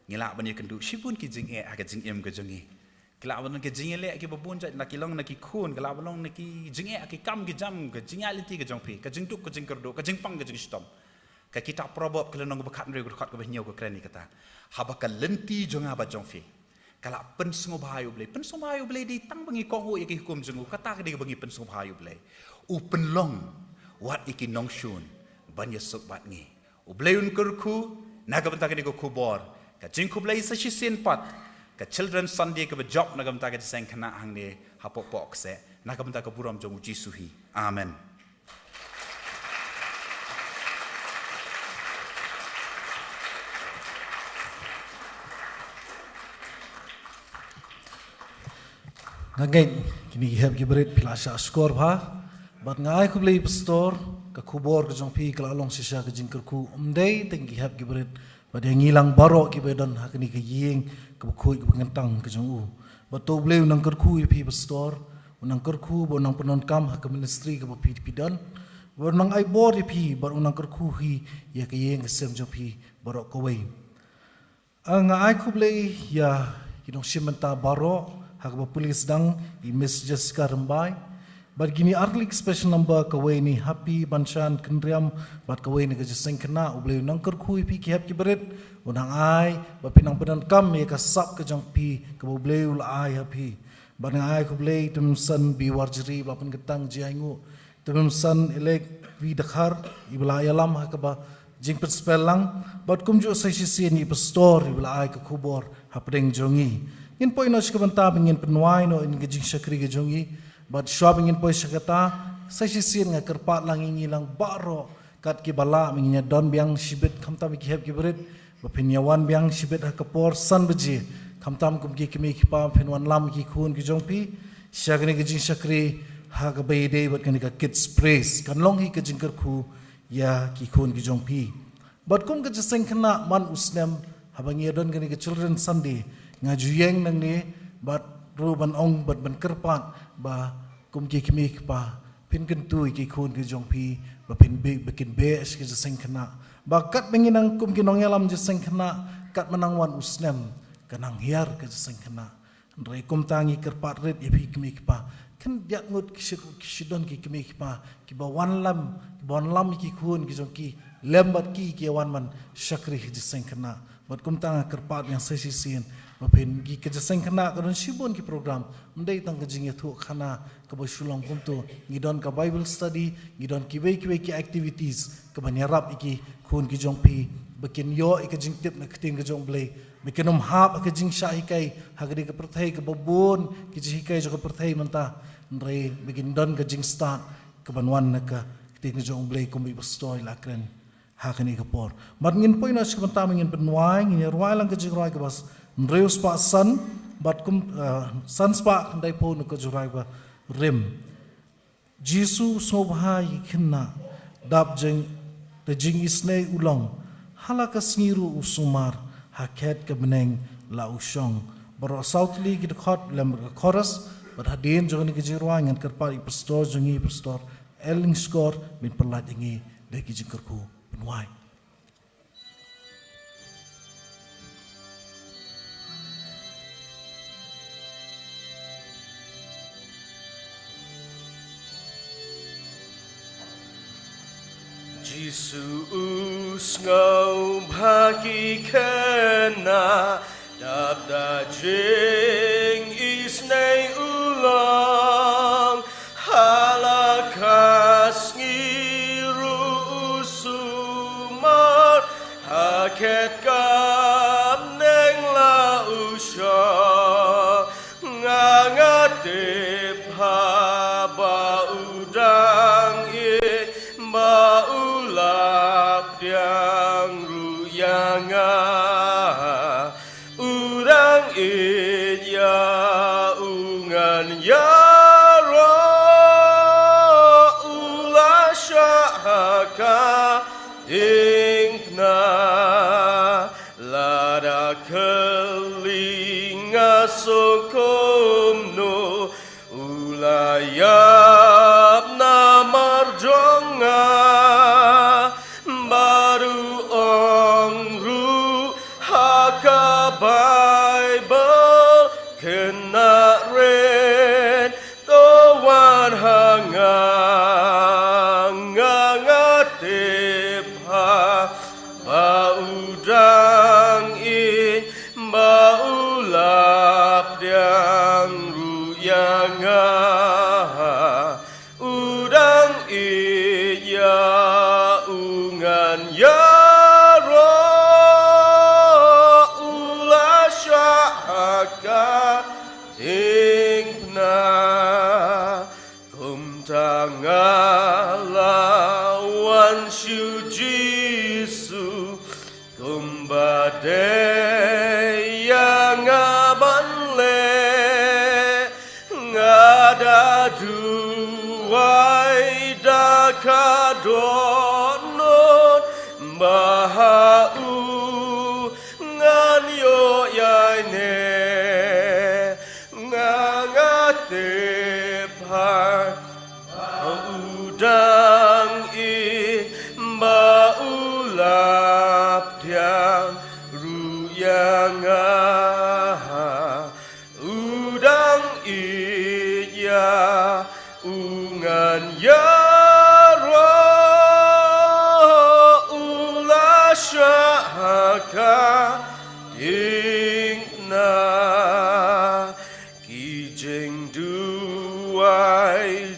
Ngi lah ban ïakynduh shibun ki jingeh ha ka jingim ka jong ngi. Ki lah ban long ki jingïaleh kiba bun jait, na ki long na ki khun, ki lah ban long na ki jingeh, ki kam ki jam, ka jingïaid lynti ka jong phi, ka jingduk ka jingkyrduh, ka jingpang ka jingshitom. Ka kitab Proverb ka lynnong kaba khathynriew ka dkhot kaba hynñiew ka kren ïa kata. Haba ka lynti jong nga bad jong phi ka la pynsngewbha ïa U Blei. Pynsngewbha ïa U Blei dei tang ba ngi kohnguh ïa ki hukum jong u, kata ka dei kaba ngi pynsngewbha ïa U Blei. U pynlong wat ïa ki nongshun ban ïasuk bad ngi. U Blei un kyrkhu na ka bynta kane ka khubor. Ka jingkhublei sa shisien pat, ka Children's Sunday kaba jop na ka bynta ka jingïaseng khynnah hangne hapoh Pohkseh, na ka bynta ka burom jong U Jisu hi. Amen. Nga ngeit kine ki hep ki barit phi la shah shkor bha. Bad nga ai khublei Pastor, ka khubor ka jong phi ka la long shisha ka jingkyrkhu, ym dei tang ki hep ki barit, bad ïa ngi lang baroh kiba don ha kane ka ïing kaba khuid kaba kyntang ka jong u. Bad to U Blei un nang kyrkhu ïa phi Pastor, un nang kyrkhu bad un nang pyndonkam ha ka ministry kaba phi phi don. Bad un nang ai bor ïa phi bad un nang kyrkhu hi ïa ka ïing ka sem jong phi baroh kawei. Ah, nga ai khublei ïa ki nongshim bynta baroh ha kaba pule sdang, i Miss Jessica Rymbai. Bad kine artylli ki special number, kawei na i Happy Banshan Kynriam bad kawei na ka jingïaseng khynnah. U Blei un nang kyrkhu ïa phi ki hep ki barit, un nang ai ba phin nang pyndonkam ïa ka sap ka jong phi kaba U Blei u la ai ha phi. Bad nga ai khublei Tymmen San B Warjri ba la pynkyntang jingaiñguh, Tymmen San Elek V Dkhar iba la ïalam ha kaba jingpynspel lang, bad kumjuh sa shisien ïa i Pastor iba la ai ka khubor hapdeng jong ngi. Ngin poi noh sha ka bynta ba ngin pynwai noh ïa ka jingshakri ka jong ngi. Bad shuwa ba ngin poi sha kata, sa shisien nga kyrpad lang ïa ngi lang baroh, kat kiba lah, ba ngin ïa don biang shibit khamtam ïa ki hep ki barit, ba phin ïa wan biang shibit ha ka por san baje, khamtam kum ki kmie ki kpa phin wan lam ïa ki khun ki jong phi sha kane ka jingshakri ha kaba ïadei bad kane ka Kids Praise. Kan long hi ka jingkyrkhu ïa ki khun ki jong phi. Bad kum ka jingïaseng khynnah man u snem, haba ngi ïa don kane ka Children's Sunday, nga ju ïeng nangne bad ruh ban ong bad ban kyrpad ba kum ki kmie ki kpa phin kyntu ïa ki khun ki jong phi ba phin beh, ba kin beh sha ka jingïaseng khynnah. Ba katba ngi nang kum ki nongïalam jingïaseng khynnah, katba nang wan u snem, ka nang hiar ka jingïaseng khynnah. Hynrei kumta ngi kyrpad rit ïa phi kmie ki kpa, khyndiat ngut ki shit, ki shit don ki kmie ki kpa kiba wan lam, kiba wan lam ïa ki khun ki jong ki, lem bad ki ki ïa wan ban shakri ha ka jingïaseng khynnah. Bad kumta nga kyrpad ïa sa shisien ba phin, ki, ka jingïaseng khynnah ka don shibun ki program, ym dei tang ka jingïathuhkhana kaba shu long kumto, ngi don ka Bible study, ngi don kiwei kiwei ki activities kaban ïarap ïa ki khun ki jong phi ba kin ïoh ïa ka jingtip na ka ktien ka jong U Blei, ba kin ym hap ha ka jingshah hikai ha kane ka pyrthei kaba bun ki jinghikai jong ka pyrthei mynta, hynrei ba kin don ka jingstad kaban wan na ka ktien ka jong U Blei kumba i Pastor i la kren ha kane ka por. Bad ngin poi noh sha ka bynta ba ngin pynwai, ngin ïa rwai lang ka jingrwai kaba hynriew spah san, bad kum, ah, san spah khyndaiphew na ka jingrwai ba rim. Jisu u sngewbha ïa ki khynnah, dap jing, da jingisynei u long, ha la ka sngi ruh u sumar, ha khet ka bneng la u shong. Baroh saw tylli ki dkhot lem bad ka chorus, bad hadien jong kane ka jingrwai ngan kyrpad ïa i Pastor jong ngi, Pastor L Lyngskor, ban pynlait ïa ngi da ki jingkyrkhu pynwai. Jisu u sngewbha ïa ki khynnah, dap da jingisynei u long, ha la ka sngi ruh u sumar, ha khet ka bneng la u shong. Nga, nga tip haba u dang ïeit, ba u la pdiang ruh ïa nga. U dang ïeit ïa Tang nga la wan shu Jisu, kumba dei ïa nga ban leh, nga da duwai da ka dohnud ba ha u ngan ïoh ïaineh. Nga nga tip ha ba u dang ïeit, ba u la pdiang ruh ïa nga. U dang ïeit ïa u ngan ïaroh, u la shah ha ka diengphna. Ki jingduwai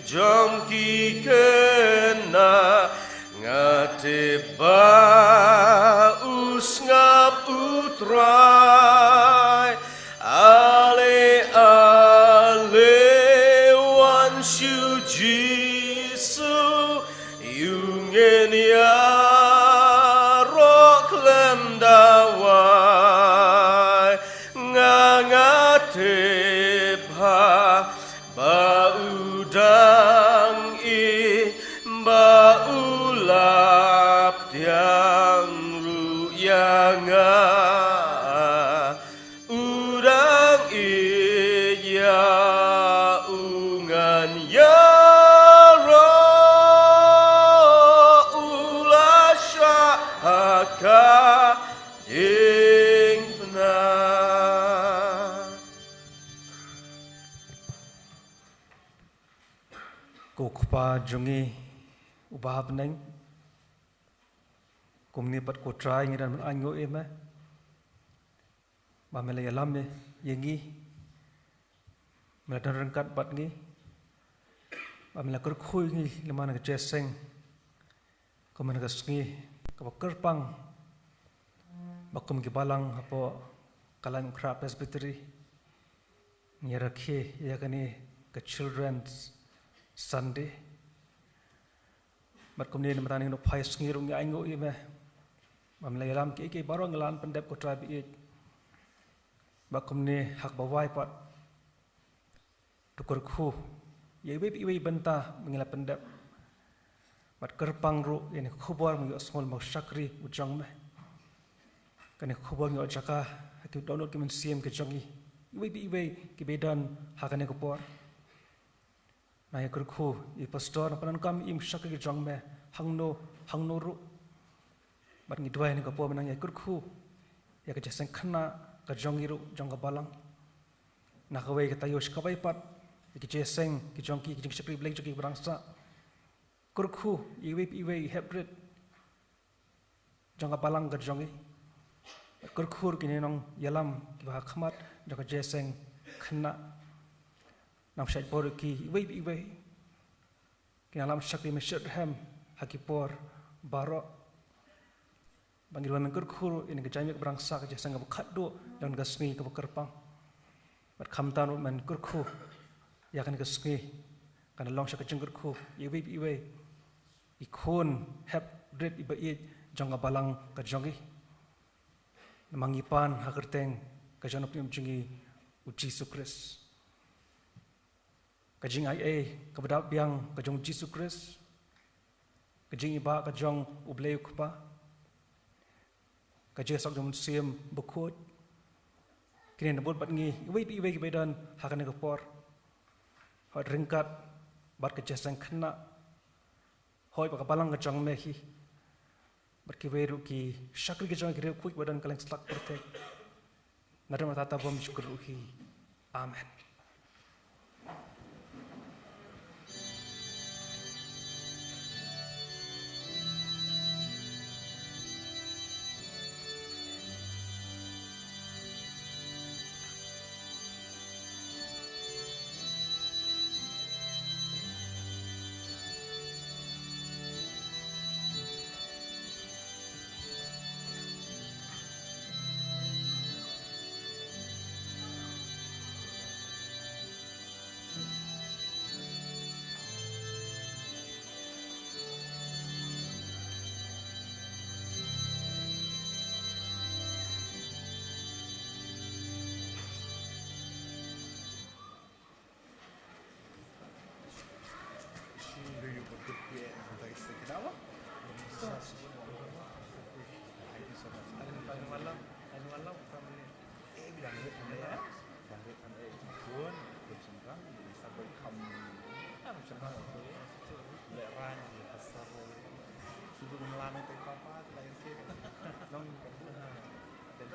jong ki khynnah, nga tip ba u sngap u Trai. Ale ale wan shu Jisu, ïa u ngin ïaroh khlem da wai. Nga nga tip ha ba u dang ïeit, ba u la pdiang ruh ïa nga. U dang ïeit ïa u ngan ïaroh, u la shah ha ka diengphna. Ko Kpa jong ngi uba ha bneng, kumne pat ko Trai ngi dang ainguh ïa me ba me la ïalam ïa ngi, me la don ryngkat bad ngi, ba me la kyrkhu ïa ngi lem ha ka jingïaseng. Kumne ka sngi kaba kyrpang, ba kum ki balang hapoh ka Laitumkhrah Presbytery ngi rakhe ïa kane ka Children's Sunday. Bad kumne na mynta ngi nongphai sngi ruh ngi ainguh ïa me ba me la ïalam kiei kiei baroh ngi la pyndep ko Trai ba ïeit. Bad kumne ha kaba wai pat, to kyrkhu ïa iwei pa iwei bynta ba ngi la pyndep. Bad kyrpang ruh ïa kane ka khubor ba ngi ïohsngew ba u shakri u jong me. Kane ka khubor ngi ïoh jaka ha ki dohnud ki mynsiem ki jong ngi, iwei pa iwei kiba don ha kane ka por. Nga ïa kyrkhu ïa i pastor, na pyndonkam ïa i, me shakri ki jong me hangno hangno ruh. Bad ngi duwai ha kane ka por, me nang ïa kyrkhu ïa ka jingïaseng khynnah ka jong ngi ruh, jong ka balang. Na kawei ka taïew sha kawei pat, ïa ka jingïaseng ki jong ki, ka jingshakri Blei jong ki ba dang sah. Kyrkhu ïa iwei pa iwei, i hep rit jong ka balang ka jong ngi. Kyrkhu ruh ïa kine ki nongïalam kiba ha khmat jong ka jingïaseng khynnah. Nang pynshait bor ïa ki iwei pa iwei. Ki nang ïalam shakri, me shitrhem ha ki por baroh. Ba ngi ruh men kyrkhu ruh ïa kane ka jingmih ba dang sah, ka jingïaseng kaba khatduh jong ka sngi kaba kyrpang. Bad khamtam ruh men kyrkhu ïa kane ka sngi kan long sha ka jingkyrkhu ïa iwei pa iwei i khun hep rit iba ïeit jong ka balang ka jong ngi. Namar ngi pan ha ka kyrteng ka jong u Nongpynim jong ngi u Jisu Khrist. Ka jingaiei kaba dap biang ka jong u Jisu Khrist, ka jingibah ka jong u Blei u Kpa, ka jingïasoh jong u Mynsiem Bakhuid, kine na bud bad ngi iwei pa iwei kiba don ha kane ka por. Hooid, ryngkat bad ka jingïaseng khynnah, hooid, bad ka balang ka jong me hi, bad kiwei ruh ki shakri ki jong ngi, ki riewkhuid ba don kylleng slap pyrthei. Naduh mynta bad shaduh hi. Amen. Thank you so much. Alang, alang malam, alang malam family. Eh, bilang dia family ya. Bilang dia family. Pun, pun sengkang, jadi sabar kamu. Kan sengkang tu ya. Leran, pasal. Sudah melana tak apa-apa, tak ada. Long, dan